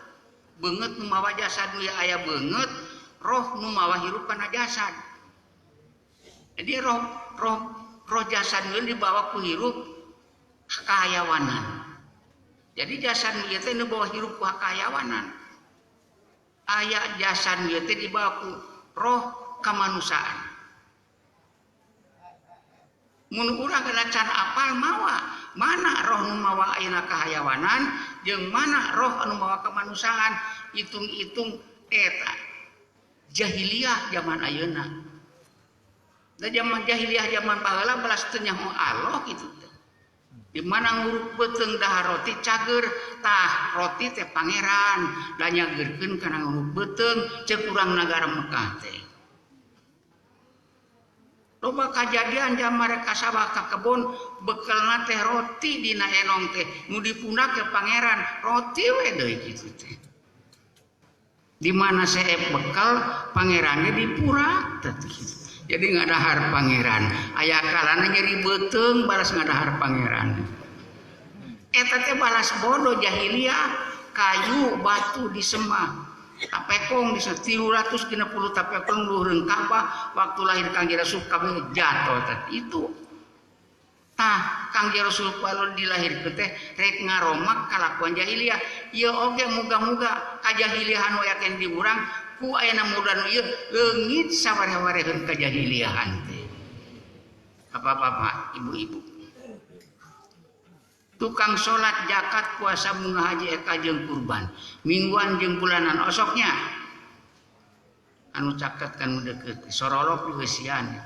Beungeut nu mawa jasad nu aya beungeut, roh nu mawa hirup kana jasad. Jadi roh roh roh jasad nu dibawa ku hirup kahayawanan. Jadi jasad nu ieu teh nu bawa hirup ku kahayawanan. Aya jasad nu ieu teh dibawa ku roh kemanusiaan. Mun urang kana can apal mawa mana roh nu mawa ayeuna kahayawanan jeung mana roh anu mawa kemanusiaan, hitung-hitung eta jahiliyah zaman ayeuna. Da zaman jahiliyah zaman baheula belas teu nyaho Allah kitu teh. Di mana nguruk beuteung dahar roti cager tah roti teh pangeran da nyageurkeun kana nguruk beuteung ceuk urang nagara Mekah teh. Loba kajadian jamare ka sawah ka kebon bekelna teh roti dina enong teh nu dipundak ke pangeran roti we deui kitu teh. Di mana seep bekal pangerannya dipurak teh kitu. Jadi ngadahar pangeran aya kalana nyeri beuteung balas ngadahar pangeran. Eta teh balas bodoh jahiliyah kayu batu disembah tapekong di 360 tapekong luhureun Ka'bah waktu lahir Kangjeng Rasul kabeh jatuh teh itu. Tah Kangjeng Rasul kalau dilahirkeun teh rek ngaromak kalakuan jahiliyah. Ieu oge muga-muga kajahiliahan we yakin di urang ku ayana muda nu ieu leungit sawareh-wareheun kajahiliahan teh. Bapak-bapak, ibu-ibu. Tukang salat, zakat, puasa, munggah haji, eka jeung kurban. Mingguan jeung bulanan osoknya. Anu caket kan nu deukeut, sorolok dieusian.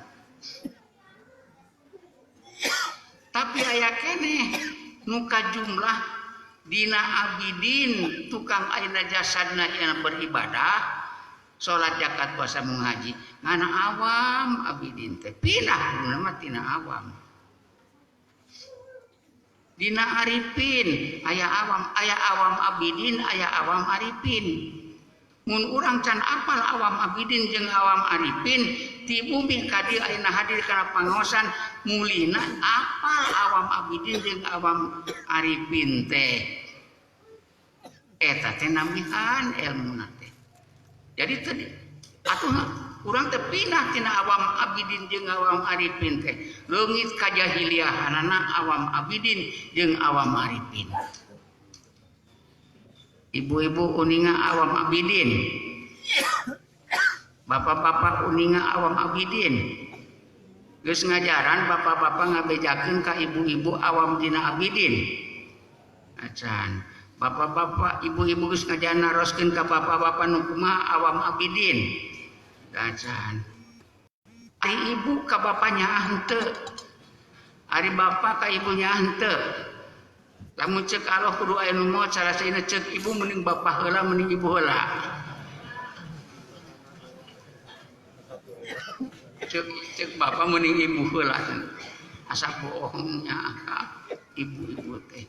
Tapi aya keneh nu kajumlah dina abidin tukang ayeuna jasadna yang beribadah salat zakat puasa munggah haji ngana awam abidin teh pindah kuduna mah tina awam. Dina arifin aya awam abidin aya awam arifin. Mun urang can apal awam abidin jeung awam arifin ti bumi ka dieu ayeuna hadir kana pangaosan mulina apal awam abidin jeung awam arifin teh. Eta teh nambihan elmuna teh. Jadi tadi atuh urang teh pindah tina awam abidin jeung awam arifin teh. Leungit kajahiliahanana awam abidin jeung awam arifin. Ibu-ibu uninga awam abidin. Bapak-bapak uninga awam abidin. Geus ngajaran bapak-bapak ngabejakeun ka ibu-ibu awam dina abidin. Acan. Bapak-bapak, ibu-ibu geus ngajaran naroskeun ka bapak-bapak nu kumaha awam abidin. Acan. Ari ibu ka bapaknya henteu. Ari bapak ka ibunya henteu. Lamun ceuk Allah kudu aya nu maot salasana ceuk ibu mending bapak heula mending ibu heula. Ceuk bapak mending ibu heula. Asa bohongnya ka ibu-ibu teh.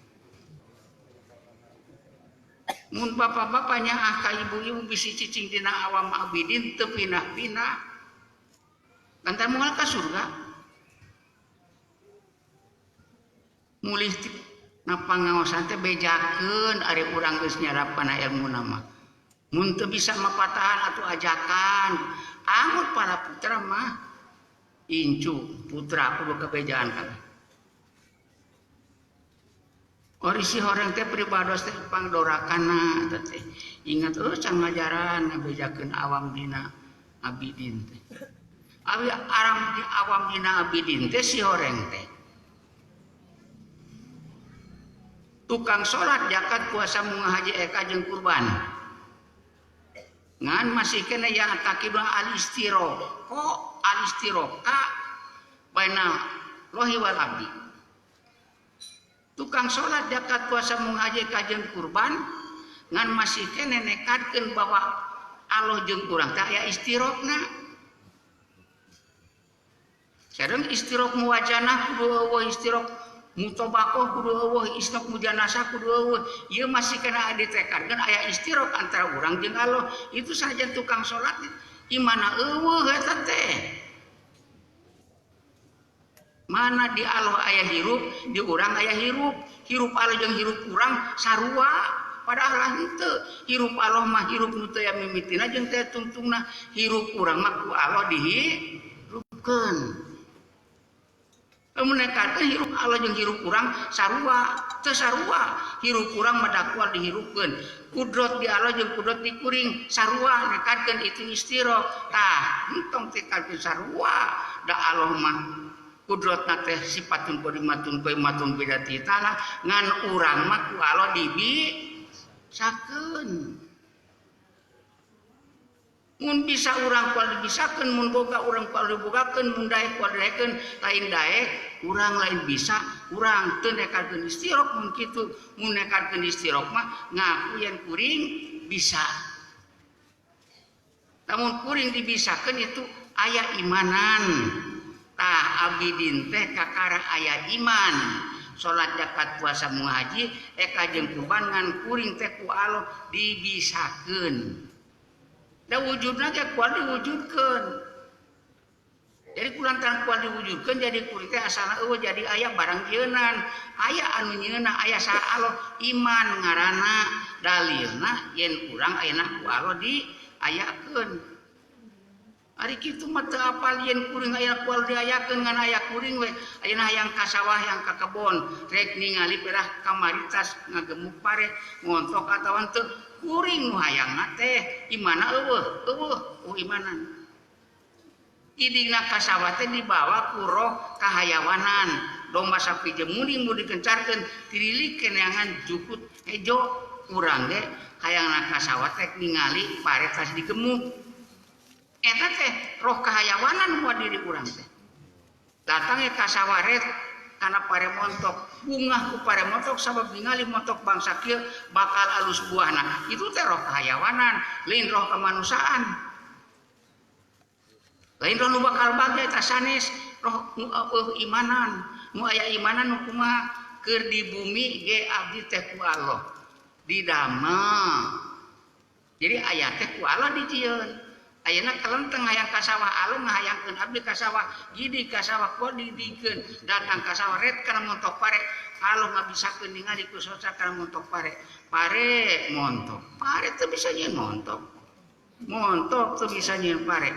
Mun bapak-bapaknya ah ka ibu-ibu bisi cicing dina awam abidin teu pinah-pinah. Lantaran moal ka surga. Mulih na pangaosan teh bejakeun ari urang geus nyarap kana elmuna mah. Mun teu bisa mapatahan atuh ajakan. Angut para putra mah incu putra kudu kabejaan kabeh. Orisi horeng teh pribados teh pangdorakana teh. Ingat eueuh can ngajaran ngabejakeun awam dina abidin teh. Abi aram di awam dina abidin teh si horeng teh. Tukang salat, zakat, puasa, munggah haji, eka jeung kurban. Ngan masih kena yang takidun al-istiro. Ko al-istiro ka baina lohi wal abdi. Tukang salat, zakat, puasa, munggah haji, eka jeung kurban ngan masih kena nekatkeun bahwa Allah jeung urang teh aya istirokna. Sareng istirok muwajanah kudu eueuh istirok mutobakoh kudu eueuh istirok mujanasah kudu eueuh. Ieu masih kena ditekadkeun aya istirok antara urang jeung Allah. Itu saja tukang salat imana eueuh eta teh. Mana di Allah aya hirup, di urang aya hirup. Hirup Allah jeung hirup urang sarua. Padahal henteu. Hirup Allah mah hirup nu teu aya mimitina jeung teu tungtungna. Hirup urang mah ku Allah dihirupkeun. Lamun nekatkeun hirup Allah jeung hirup urang sarua, teu sarua. Hirup urang mah dakwah dihirupkeun. Kudrot di Allah jeung kudrot di kuring sarua nekatkeun itu istirok. Tah, entong tekatkeun sarua. Da Allah mah kudrotna teh sifatun qadimatun qaimatun bidati ta'ala ngan urang mah ku Allah dibisakeun. Mun bisa urang kual dibisakeun, mun boga urang kual dibogakeun, mun daek kual didaekeun, lain daek urang lain bisa, urang teu nekarkeun istirok mun kitu. Mun nekarkeun istirok mah ngaku yen kuring bisa. Lamun kuring dibisakeun itu aya imanan. Tah abidin teh kakara aya iman. Salat zakat puasa mu haji eka jeung kurban ngan kuring teh ku Allah dibisakeun. Da wujudna ge kual diwujudkeun. Jadi kulantaran kual diwujudkeun jadi kuring teh asalna eueuh jadi aya barang jeunan, aya anu nyeunna aya saha Allah iman ngaranna dalilna yen urang ayeuna ku Allah diayakeun. Ari kitu mah teu apal yen kuring aya kual diayakeun ngan aya kuring we ayeuna hayang ka sawah hayang ka kebon rek ningali perah kamaritas ngagemuk pare ngontok atawa teu kuring nu hayangna teh imana eueuh eueuh oh imanan. Idingna ka sawah teh dibawa ku roh kahayawanan domba sapi jeung muning mu dikencarkeun tirilik keneangan jukut hejo urang ge hayangna ka sawah teh ningali pare tas digemuk. Eta teh roh kahayawanan buat diri urang teh. Datangnya ka sawaret kana pare montok, bungah ku pare montok sabab ningali montok bangsa kieu bakal alus buahna. Itu teh roh kahayawanan, lain roh kemanusiaan. Lain roh nu bakal bagai eta sanes, roh nu eueuh imanan, nu aya imanan nu kumaha keur di bumi ge abdi teh ku Allah didamel. Jadi aya teh ku Allah dijieun. Ayeuna kalenteng hayang ka sawah alung ngahayangkeun abdi ka sawah gidi ka sawah ku didikeun datang ka sawah ret kana montok pare alung ngabisakeun ningali ku soca kana montok pare pare montok pare teu bisa nyieun montok montok teu bisa nyieun pare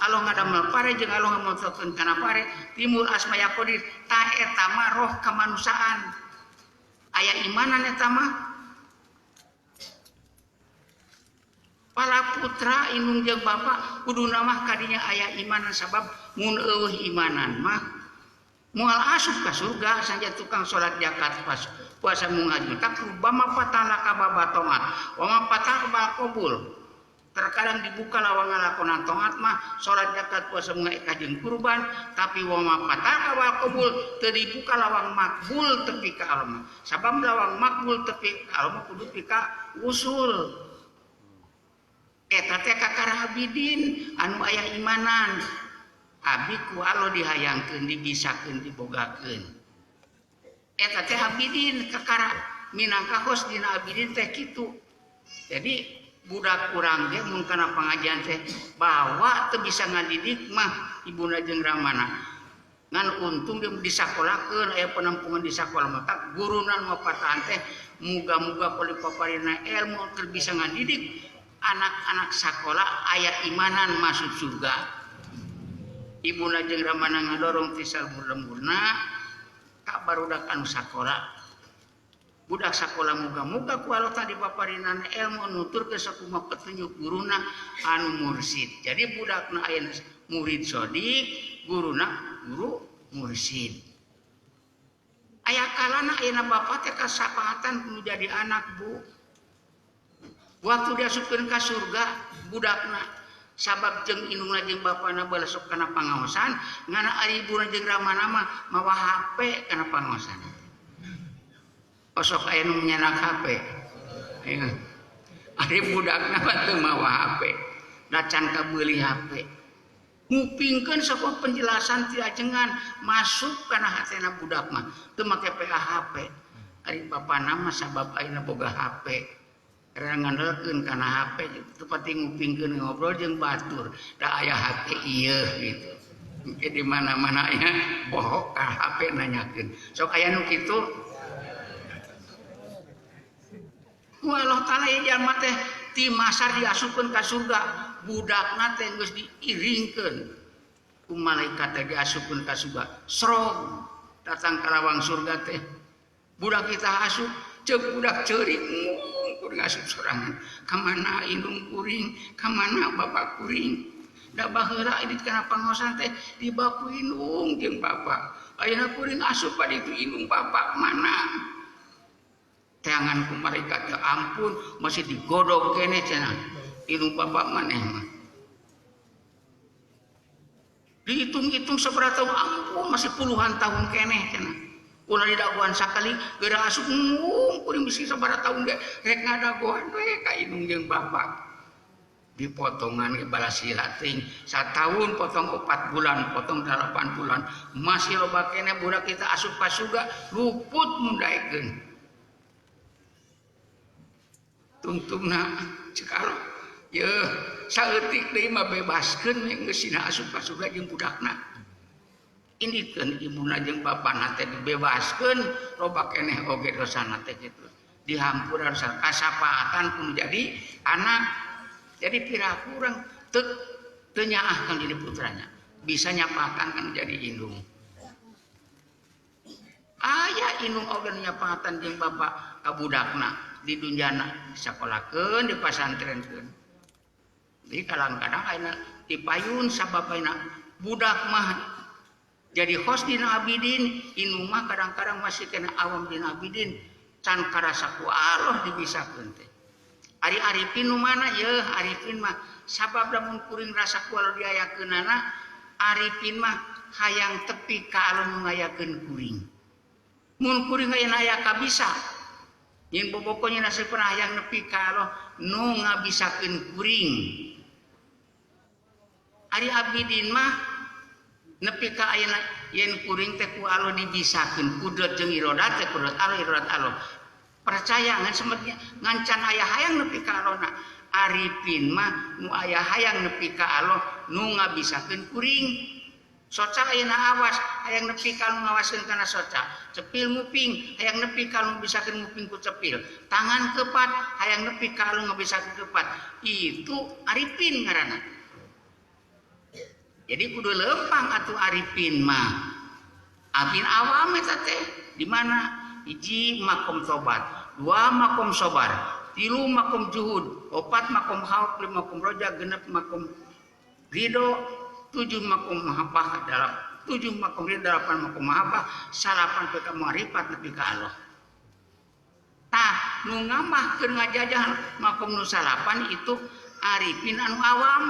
alung ngadamel pare jeung alung ngamontokkeun kana pare timbul asma ya qadir ta eta mah roh kemanusiaan aya imanan eta mah. Para putra indung jeung bapak kuduna mah kadinya aya imanan sabab mun eueuh imanan mah moal asup ka surga sanja tukang salat zakat puasa mung haji tak rubama patala ka babatongat wa ma patah bal qabul. Terkadang dibuka lawang ngalakonan tongat mah salat zakat puasa mung eka jeung kurban tapi wa ma patah ka bal qabul teu dibuka lawang makbul tepi ka Allah mah sabab lawang makbul tepi ka Allah mah kudu pika usul. Eta teh kakara abidin anu aya imanan abi ku Allah dihayangkeun dibisakeun dibogakeun eta teh abidin kakara minangka hos dina abidin teh kitu. Jadi budak urang ge mun kana pangajian teh bawa teu bisa ngadidik mah ibuna jeung ramana ngan untung dia disakolakeun aya penampungan di sakola mah tak guruna nu patahan teh muga-muga paparina ilmu keur bisa ngadidik anak-anak sekolah aya imanan masuk surga. Ibuna jeung ramana ngadorong ti salmur-lemurna ka barudak anu sakola. Budak sakola muga-muga ku Allah tadi paparinana ilmu nuturkeun sakumaha petunjuk guruna anu mursid. Jadi budakna aya murid sodik, guruna guru mursid. Aya kalana ayeuna bapa teh kasapahatan kudu jadi anak bu. Waktu diasupkeun ka surga budakna sabab jeung indungna jeung bapana balesok kana pangaosan ngana ari ibuna jeung ramana mah mawa HP kana pangaosan. Osok aya nu nyanak HP. Ari budakna mah teu mawa HP. Da can kabeuli HP. Ngupingkeun sakumaha penjelasan ti ajengan masuk kana hatena budak mah teu make PA HP. Ari bapana mah sabab ayeuna boga HP. Karena ngandelkeun kana HP teu pati ngupingkeun ngobrol jeung batur da aya HP ieu gitu. Engke di mana-mana nya poho ka HP nanyakeun. Sok aya nu kitu. Ku Allah taala ieu jalma teh ti masar diasupkeun ka surga, budakna teh geus diiringkeun ku malaikat teh diasupkeun ka surga. Srog datang ka lawang surga teh. Budak kita asup, ceuk budak ceurik kuring asup sorangan. Kamana indung kuring, kamana bapak kuring. Da baheula ini kana pangaosan teh dibaku indung jeung bapak. Ayeuna kuring asup pa ditu indung bapak mana? Teangan ku malaikat ya ampun masih digodog keneh cenah. Indung bapak maneh mah. Dihitung-hitung sabaraha tahun, ampun masih puluhan tahun keneh cenah. Ulah didagoan sakali geura asup ngung kuring bisi sabaraha tahun ge rek ngadagoan we ka indung jeung bapak. Dipotongan ge balas sila teuing satahun potong 4 bulan, potong 8 bulan, masih loba keneh budak kita asup ka surga luput mun daekeun. Tungtungna cek Allah, yeuh saeutik deui mah bebaskeun geus sina asup ka surga jeung budakna. Indikeun ibuna jeung bapana teh dibebaskeun loba keneh oge dosana teh kitu. Dihampura dosa kasapaatan kudu jadi anak. Jadi piraku urang teu nyaah kan jadi putranya, bisa nyapaatan kan jadi indung. Aya indung oge nyapaatan jeung bapak ka budakna di dunjana disakolakeun, dipasantrenkeun. Jadi kadang-kadang ayeuna dipayun sabab ayeuna budak mah jadi khos dina abidin, indung mah kadang-kadang masih kena awam dina abidin, can karasa ku Allah dibisakeun teh. Ari arifin nu mana yeuh arifin mah sabab lamun kuring rasa ku Allah diayakeunana arifin mah hayang tepi ka Allah nu ngayakeun kuring. Mun kuring ayeuna aya kabisa nyin boboko nyin nasib pernah hayang nepi ka Allah nu ngabisakeun kuring. Ari abidin mah nepi ka ayeuna yen kuring teh ku Allah dibisakeun kudrat jeung irodat teh kudrat Allah irodat Allah. Percaya ngan semetnya ngancan aya hayang nepi ka Allah. Arifin mah nu aya hayang nepi ka Allah nu ngabisakeun kuring. Soca ayeuna awas hayang nepi ka nu ngawaskeun kana soca. Cepil nguping hayang nepi ka nu bisakeun nguping ku cepil. Tangan kepat hayang nepi ka nu ngabisakeun kepat. Itu arifin ngaranna. Jadi kudu lempang atuh arifin mah. Arifin awam eta teh di mana? Hiji makom tobat, 2 makom sobar, 3 makom juhud, 4 makom khauf, 5 makom roja, 6 makom ridho, 7 makom mahabbah, 7 makom ridho, 8 makom mahabbah, 9 peka ma'rifat nepi ka Allah. Tah nu ngamah keur ngajajah makom nu 9 itu arifin anu awam.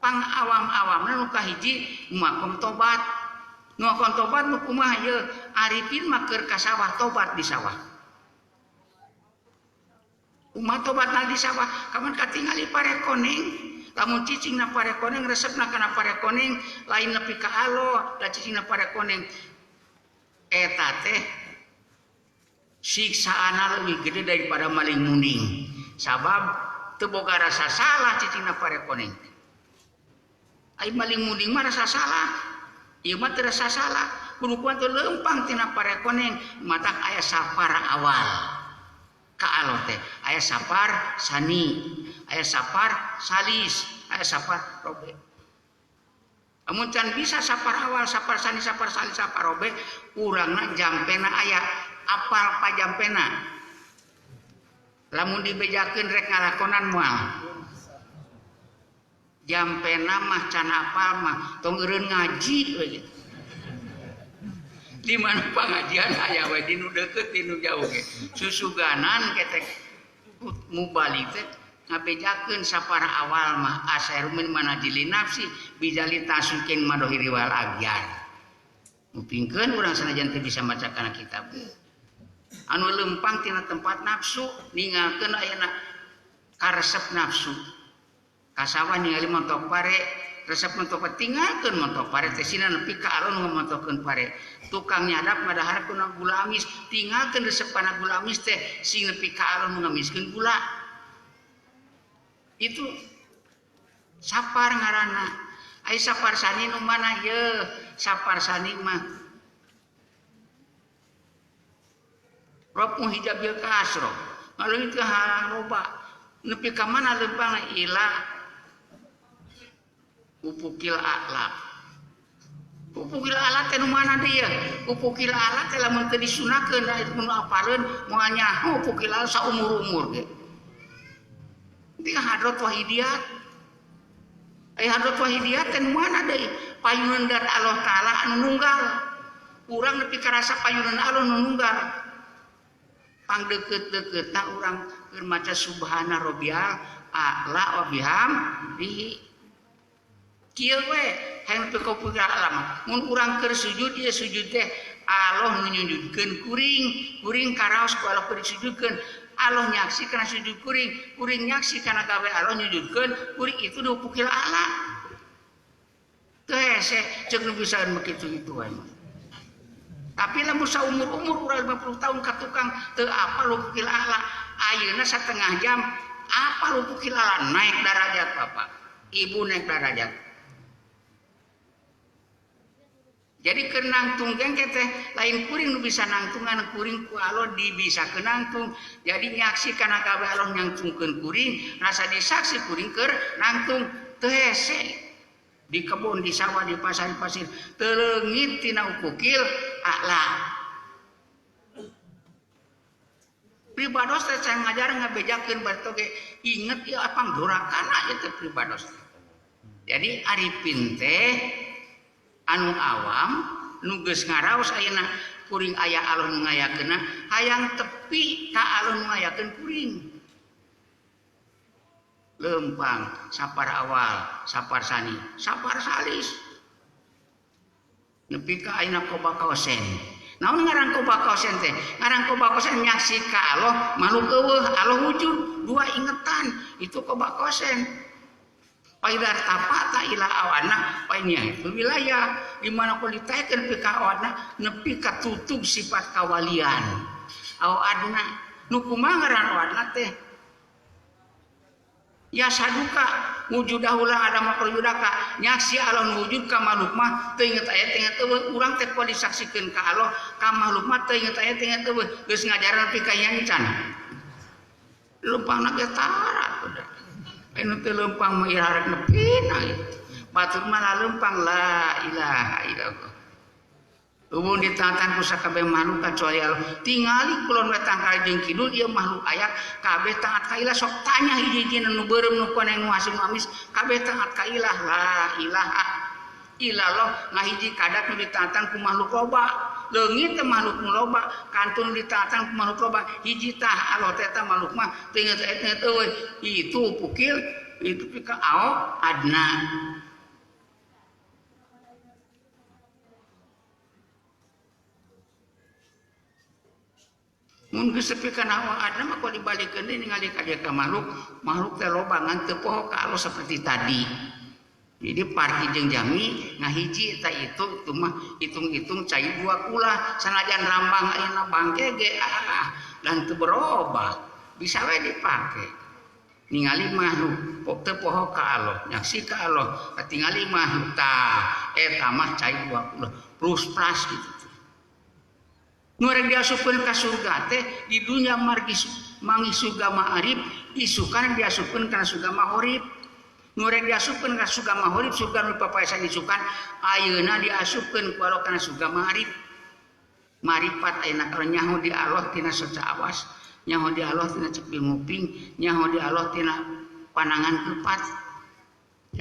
Pang awam-awamna nu kahiji makom tobat. Nu makom tobat nu kumaha ieu arifin mah keur ka sawah tobat di sawah. Kumaha tobatna di sawah? Kaman katingali pare koneng, lamun cicingna pare koneng resepna kana pare koneng, lain nepi ka Allah, da cicingna pare koneng. Eta teh siksaana leuwih gede daripada maling munding. Sabab teu boga rasa salah cicingna pare koneng. Ai maling munding mah rasa salah. Ieu mah teu rasa salah. Kudu kuat teu leumpang tina pare koneng, matak aya safar awal. Ka Allah teh aya safar sani, aya safar salis, aya safar robe. Amun can bisa safar awal, safar sani, safar salis, safar robe, urangna jampena aya apal pajampena. Lamun dibejakeun rek ngalakonan moal. Jampena mah can apal mah tong eureun ngaji we gitu. Di mana pengajian aya we di nu deukeut di nu jauh ge. Susuganan ketek mubalik teh ngabejakeun sapara awal mah asairu min manajili nafsi bijali tasukin madohiri wal agyar. Mupingkeun urang sanajan teu bisa maca kana kitab. Anu lempang tina tempat nafsu ninggalkeun ayeuna karesep nafsu. Kasawah ningali montok pare, resep montok pare tinggalkeun montok pare teh sina nepi ka alun ngamontokeun pare. Tukang nyadap madahar kuna gula amis, tinggalkeun resep kana gula amis teh sing nepi ka alun ngamiskeun gula. Itu sapar ngaranna. Ai sapar sani nu mana yeuh? Sapar sani mah rob hijabil kasro. Ngaleungit ka halang loba. Nepi ka mana lempangna ila upukil a'la. Upukil a'la teh nu mana deui yeuh? Upukil a'la teh lamun teu disunahkeun da itu nu apaleun moal nyaho upukil a'la saumur-umur ge. Di hadrat wahidiyat. Ai hadrat wahidiyat teh nu mana deui? Payunan dat Allah Taala anu nunggal. Urang nepi karasa payunan Allah nu nunggal. Pang deukeut-deukeutna urang keur maca subhana rabbiyal a'la wa bihamdihi. Kieu we hayang nepi ka ufukil a'la mah. Mun urang keur sujud ieu sujud teh Allah nu nyujudkeun kuring, kuring karaos ku Allah keur disujudkeun. Allah nyaksi kana sujud kuring, kuring nyaksi kana gawe Allah nyujudkeun, kuring itu di ufukil a'la. Teu hese ceuk nu bisa mah kitu-kitu wae mah. Tapi lamun saumur-umur urang 50 tahun ka tukang teu apal ufukil a'la, ayeuna satengah jam apal ufukil a'la naik darajat bapak, ibu naik darajat. Jadi keur nangtung gengke teh lain kuring nu bisa nangtungan kuring ku Allah dibisakeun nangtung. Jadi nyaksi kana gawe Allah nyangtungkeun kuring, rasa disaksi kuring keur nangtung teu hese. Di kebun, di sawah, di pasar, di pasir teu leungit tina ufukil a'la. Pribados teh can ngajar ngabejakeun batur ge inget ieu apang dorakana ieu teh pribados. Jadi arifin teh anu awam nu geus ngaraos ayeuna kuring aya Allah nu ngayakeunna hayang tepi ka Allah nu ngayakeun kuring. Lempang sapar awal, sapar sani, sapar salis. Nepi ka ayeuna koba kausen. Naon ngaran koba kausen teh? Ngaran koba kausen nyaksi ka Allah makhluk eueuh, Allah wujud, dua ingetan itu koba kausen. Paidar tapata ila awana painnya itu wilayah di mana kulitaikeun nepi ka awana nepi ka tutug sifat kawalian. Aw adna nu kumaha ngaran awadna teh? Ya saduka wujudahula ada makruyudaka nyaksi Allah wujud ka makhluk mah teu inget aya teu inget eueuh urang teh kudu disaksikeun ka Allah ka makhluk mah teu inget aya teu inget eueuh geus ngajaran nepi ka can. Lempangna ge tara udah. Anu teu lempang mah iraha rek nepina batur mah lempang la ilaha illallah. Ubun ditantang ku sakabeh makhluk kecuali Allah. Tingali kulon wetan ka jeung kidul ieu makhluk aya kabeh taat ka ilah sok tanya hiji-hiji nu beureum nu koneng nu hasim nu amis kabeh taat ka ilah la ilaha illallah ngahiji kadat nu ditantang ku makhluk loba. Leungit teh makhluk nu loba kantun ditantang ku makhluk loba hiji tah Allah teh eta makhluk mah teu inget inget eueuh itu pukil itu pika ao adna. Mun geus sepi kana awak adna mah kudu dibalikeun deui ningali ka dieu ka makhluk, makhluk teh loba ngan teu poho ka Allah seperti tadi. Jadi parti jeung jami ngahiji eta itu itu mah hitung-hitung cai dua kula sanajan rambang ayeuna bangke ge dan teu berubah bisa we dipake. Ningali makhluk teu poho ka Allah, nyaksi ka Allah, katingali makhluk tah eta mah cai dua kula plus plus gitu. Nu rek diasupkeun ka surga teh di dunya margi mangi surga ma'arif isukan diasupkeun kana surga mahorib. Nu rek diasupkeun ka surga mahorib surga nu papaesan isukan ayeuna diasupkeun ku Allah kana surga ma'arif. Marifat ayeuna kalau nyaho di Allah tina saca awas, nyaho di Allah tina cepil nguping, nyaho di Allah tina panangan kepat.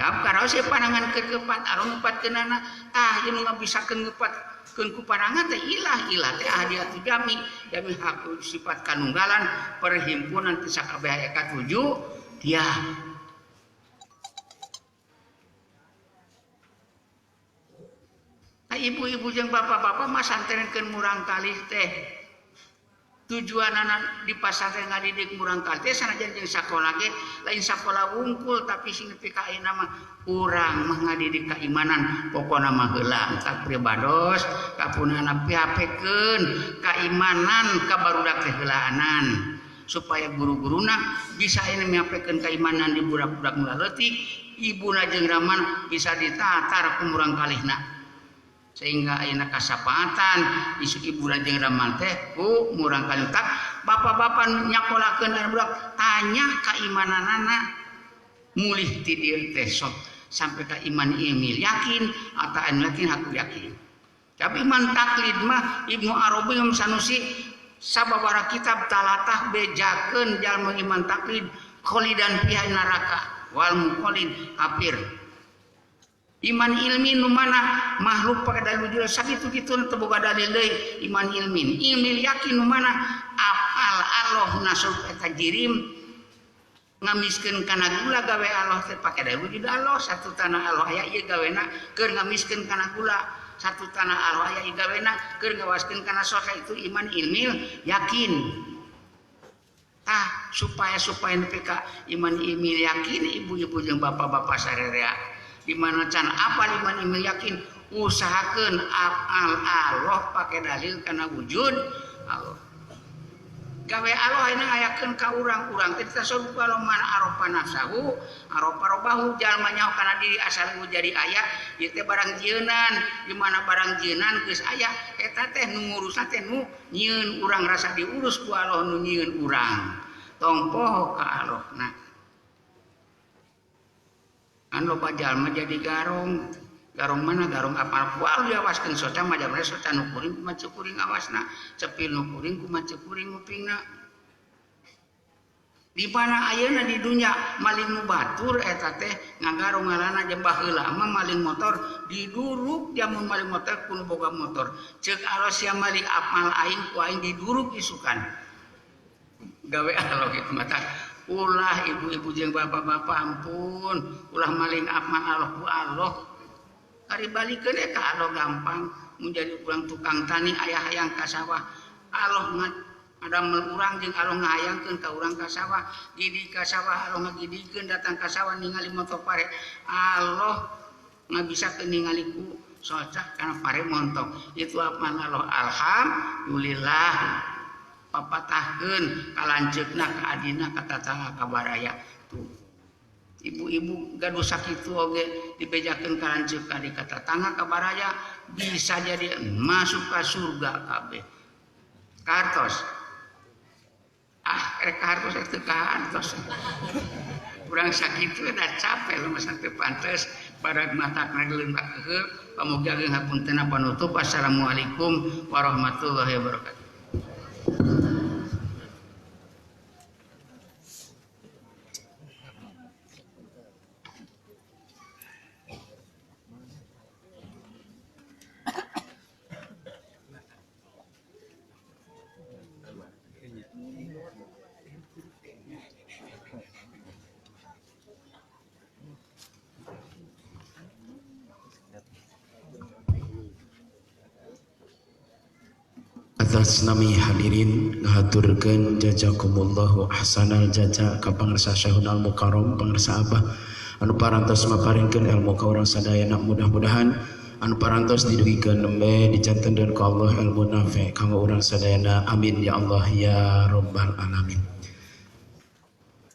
Jawab karaos panangan kepat anu ngupatkeunana tah ieu nu ngabisakeun ngupat keun ku panangan teh ilah ilah teh ahdiatu jami jami hak sifat kanunggalan perhimpunan ti sakabeh aya katuju dia. Nah, ibu-ibu jeung bapak-bapak mah santrenkeun murang kalih teh tujuanana di pasantren ngadidik murang kalih teh sanajan jeung sakola ge lain sakola wungkul tapi sing nepi ka ayeuna mah urang mah ngadidik kaimanan pokona mah heula entak pribados kapunana piapekeun kaimanan ka barudak teh heulaanan supaya guru-guruna bisa ayeuna miapekeun kaimanan di budak-budak nu leutik ibuna jeung ramana bisa ditatar ku murang kalihna sehingga ayeuna kasapaatan isu ibuna jeung ramana teh ku murang kalih tak bapak-bapak nyakolakeun anak budak tanya kaimananana mulih ti dieu teh sok sampai ka iman ilmi yakin atau anu yakin aku yakin. Tapi iman taklid mah Ibnu Arabi Imam Sanusi sababaraha kitab talatah bejakeun jalma iman taklid kholidan fiha neraka wal muqallid kafir. Iman ilmi nu mana makhluk pakai dalil wujud sakitu-kitu teu boga dalil deui iman ilmi. Ilmi yakin nu mana apal Allah nasab eta jirim Ngamiskeun kana gula gawe Allah teh pake dalil wujud Allah satu tanah Allah aya ieu gawena keur ngamiskeun kana gula satu tanah Allah aya ieu gawena keur ngawaskeun kana sosa itu iman ilmil yakin. Tah supaya nepi ka iman ilmil yakin ibu-ibu jeung bapak-bapak sarerea di mana can apal iman ilmil yakin usahakeun apal Allah pake dalil kana wujud Allah. Gawe Allah ayeuna ngayakeun ka urang-urang teh tasawuf kalau man arafa nafsahu arafa robahu jalma nyaho kana diri asal jadi aya ieu teh barang jieunan di mana barang jieunan geus aya eta teh nu ngurusna teh nu nyieun urang rasa diurus ku Allah nu nyieun urang tong poho ka Allahna kan loba jalma jadi garong garong mana garong apal ku Allah diawaskeun soca mah jamna soca nu kuring kumaha ceu kuring awasna cepil nu kuring kumaha ceu kuring ngupingna di mana ayeuna di dunya maling nu batur eta teh ngagarong ngalana jeung baheula mah maling motor diduruk jamun maling motor ku nu boga motor ceuk Allah sia maling apal aing ku aing diduruk isukan gawe Allah kitu mah ulah ibu-ibu jeung bapak-bapak ampun ulah maling apal Allah ku Allah kari balikeun ka Allah gampang menjadi urang tukang tani aya hayang ka sawah Allah ngadamel urang jeung Allah ngahayangkeun ka urang ka sawah gidi ka sawah Allah ngagidikeun datang ka sawah ningali motor pare Allah ngabisakeun ningali ku socah kana pare montok itu apa Allah alhamdulillah papatahkeun ka lanceukna ka adina ka tatangga ka baraya tuh ibu-ibu gaduh sakitu oge dibejakeun ka lanceuk ka di ka tatangga ka baraya bisa jadi masuk ka surga kabeh kartos ah rek kartos teu kartos urang sakitu da capek lumasa teu pantes barang matakna geuleuh bakeuh pamugi ageung hapuntenna panutup. Assalamualaikum warahmatullahi wabarakatuh. Atas nami hadirin ngahaturkeun jazakumullahu ahsanal jaza ka pangersa Syekhul Mukarram pangersa Abah anu parantos maparinkeun ilmu ka urang sadayana mudah-mudahan anu parantos didugikeun nembe dijantenkeun ku Allah ilmu nafi kanggo urang sadayana amin ya Allah ya rabbal alamin.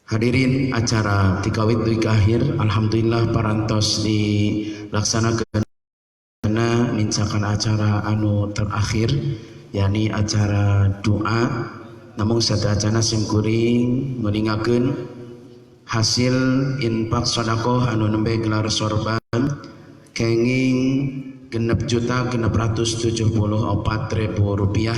Hadirin acara tikawit dugi ka akhir alhamdulillah parantos dilaksanakeun mincakan acara anu terakhir yakni acara doa namun sadayana simkuring nguningakeun hasil infak sedekah anu nembe gelar sorban kenging 6.674.000 rupiah.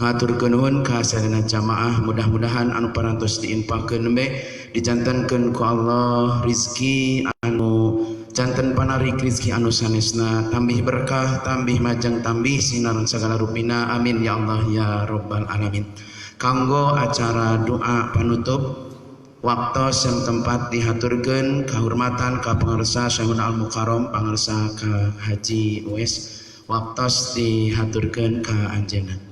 Ngaturkeun nuhun ka sadayana jamaah mudah-mudahan anu parantos diinfakkeun nembe dijantenkeun ku Allah rizki anu janten panarik rizki anu sanesna tambih berkah tambih majeng tambih sinaran sagala rupina amin ya Allah ya rabbal alamin. Kanggo acara doa panutup waktos yang tempat dihaturkeun kahormatan ka pangersa Syekhul Al Mukarram pangersa ka Haji Uwais waktos dihaturkeun ka anjeunna.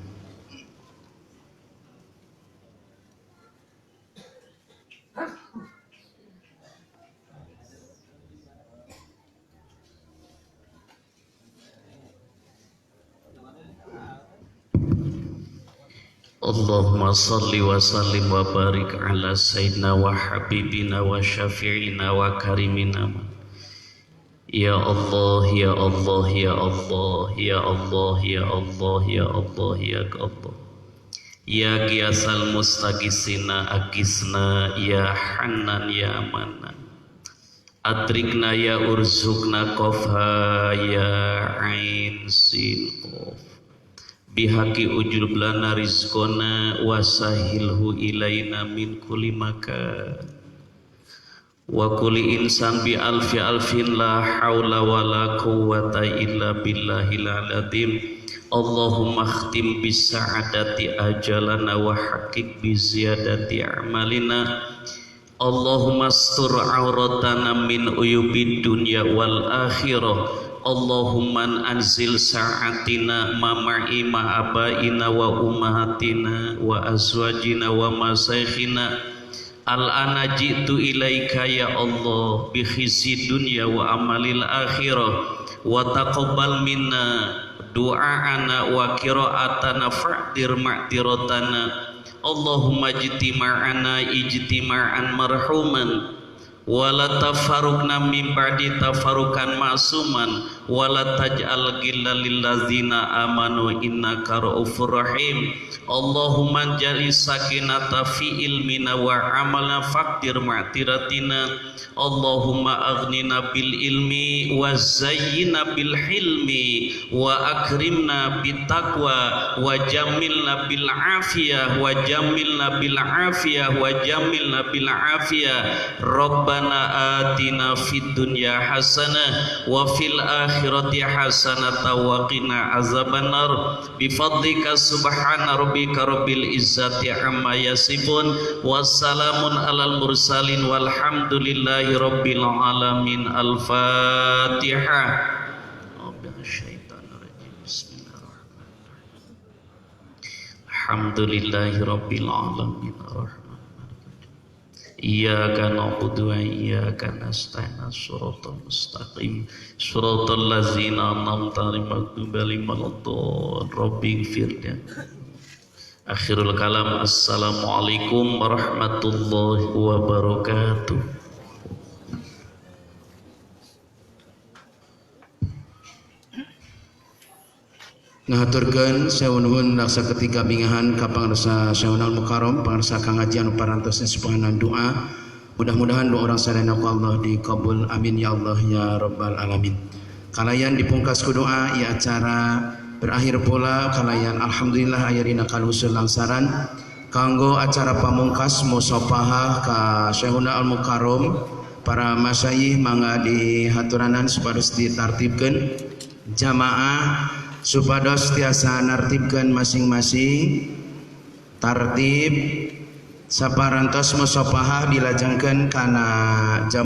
Allahumma salli wa sallim wa barik ala sayyidina wa habibina wa syafi'ina wa karimina. Ya Allah, ya Allah, ya Allah, ya Allah, ya Allah, ya Allah, ya Allah. Ya giyasal mustagisina agisna ya Hanan ya Manan. Adrikna ya urzukna qafha ya ain sin qaf. Bihaqi ujlub lana rizqona wasahilhu ilaina min kulli makan wa kulli insan bi alfi alfin la haula wala quwwata illa billahil azim. Allahumma khtim bis sa'adati ajalana wa haqiq bi ziyadati a'malina. Allahumma astur auratana min uyubid dunya wal akhirah. Allahumma anzil sa'atina ma ma'i ma abaina wa ummahatina wa azwajina wa masaikhina. Al-ana ji'tu ilaika ya Allah bi khizi dunya wa amalil akhirah wa taqabbal minna du'aana wa qira'atana fa'dir ma'diratana. Allahumma ijtima'ana ijtima'an marhuman wala tafarruqna min ba'di tafarruqan ma'suman wala taj'al ghilla lil ladzina amanu innaka ra'ufur rahim. Allahumma jali sakinata fi ilmina wa amalna faqdir ma'tiratina. Allahumma aghnina bil ilmi wa zayyina bil hilmi wa akrimna bit taqwa wa jamilna bil afiyah wa jamilna bil afiyah wa jamilna bil afiyah. Rabbana atina fid dunya hasanah wa fil akhirati hasanah wa qina azabannar. Bi fadlika subhana rabbika rabbil izzati amma yasifun wassalamun alal mursalin walhamdulillahi rabbil alamin. Al-Fatihah. Alhamdulillahi rabbil alamin. Iyyaka na'budu wa iyyaka nasta'in. Shiratal mustaqim. Shiratal ladzina an'amta 'alaihim ghairil maghdubi 'alaihim waladdallin. Rabbighfir li. Akhirul kalam. Assalamualaikum warahmatullahi wabarakatuh. Ngahaturkeun sewu nuhun laksa ketiga bingahan ka pangarsa Syekhuna Al-Mukarram, pangarsa Kang Haji anu parantos sepuhanan doa. Mudah-mudahan doa orang sadayana ku Allah dikabul, amin ya Allah ya rabbal alamin. Kalayan dipungkas ku doa ieu acara berakhir pula kalayan alhamdulillah aya dina kalusul langsaran kanggo acara pamungkas musafahah ka Syekhuna Al-Mukarram, para masyayikh mangga dihaturanan supados ditartibkeun jamaah supados tiasa nartibkeun masing-masing tartib saparantos musafahah dilajengkeun kana jam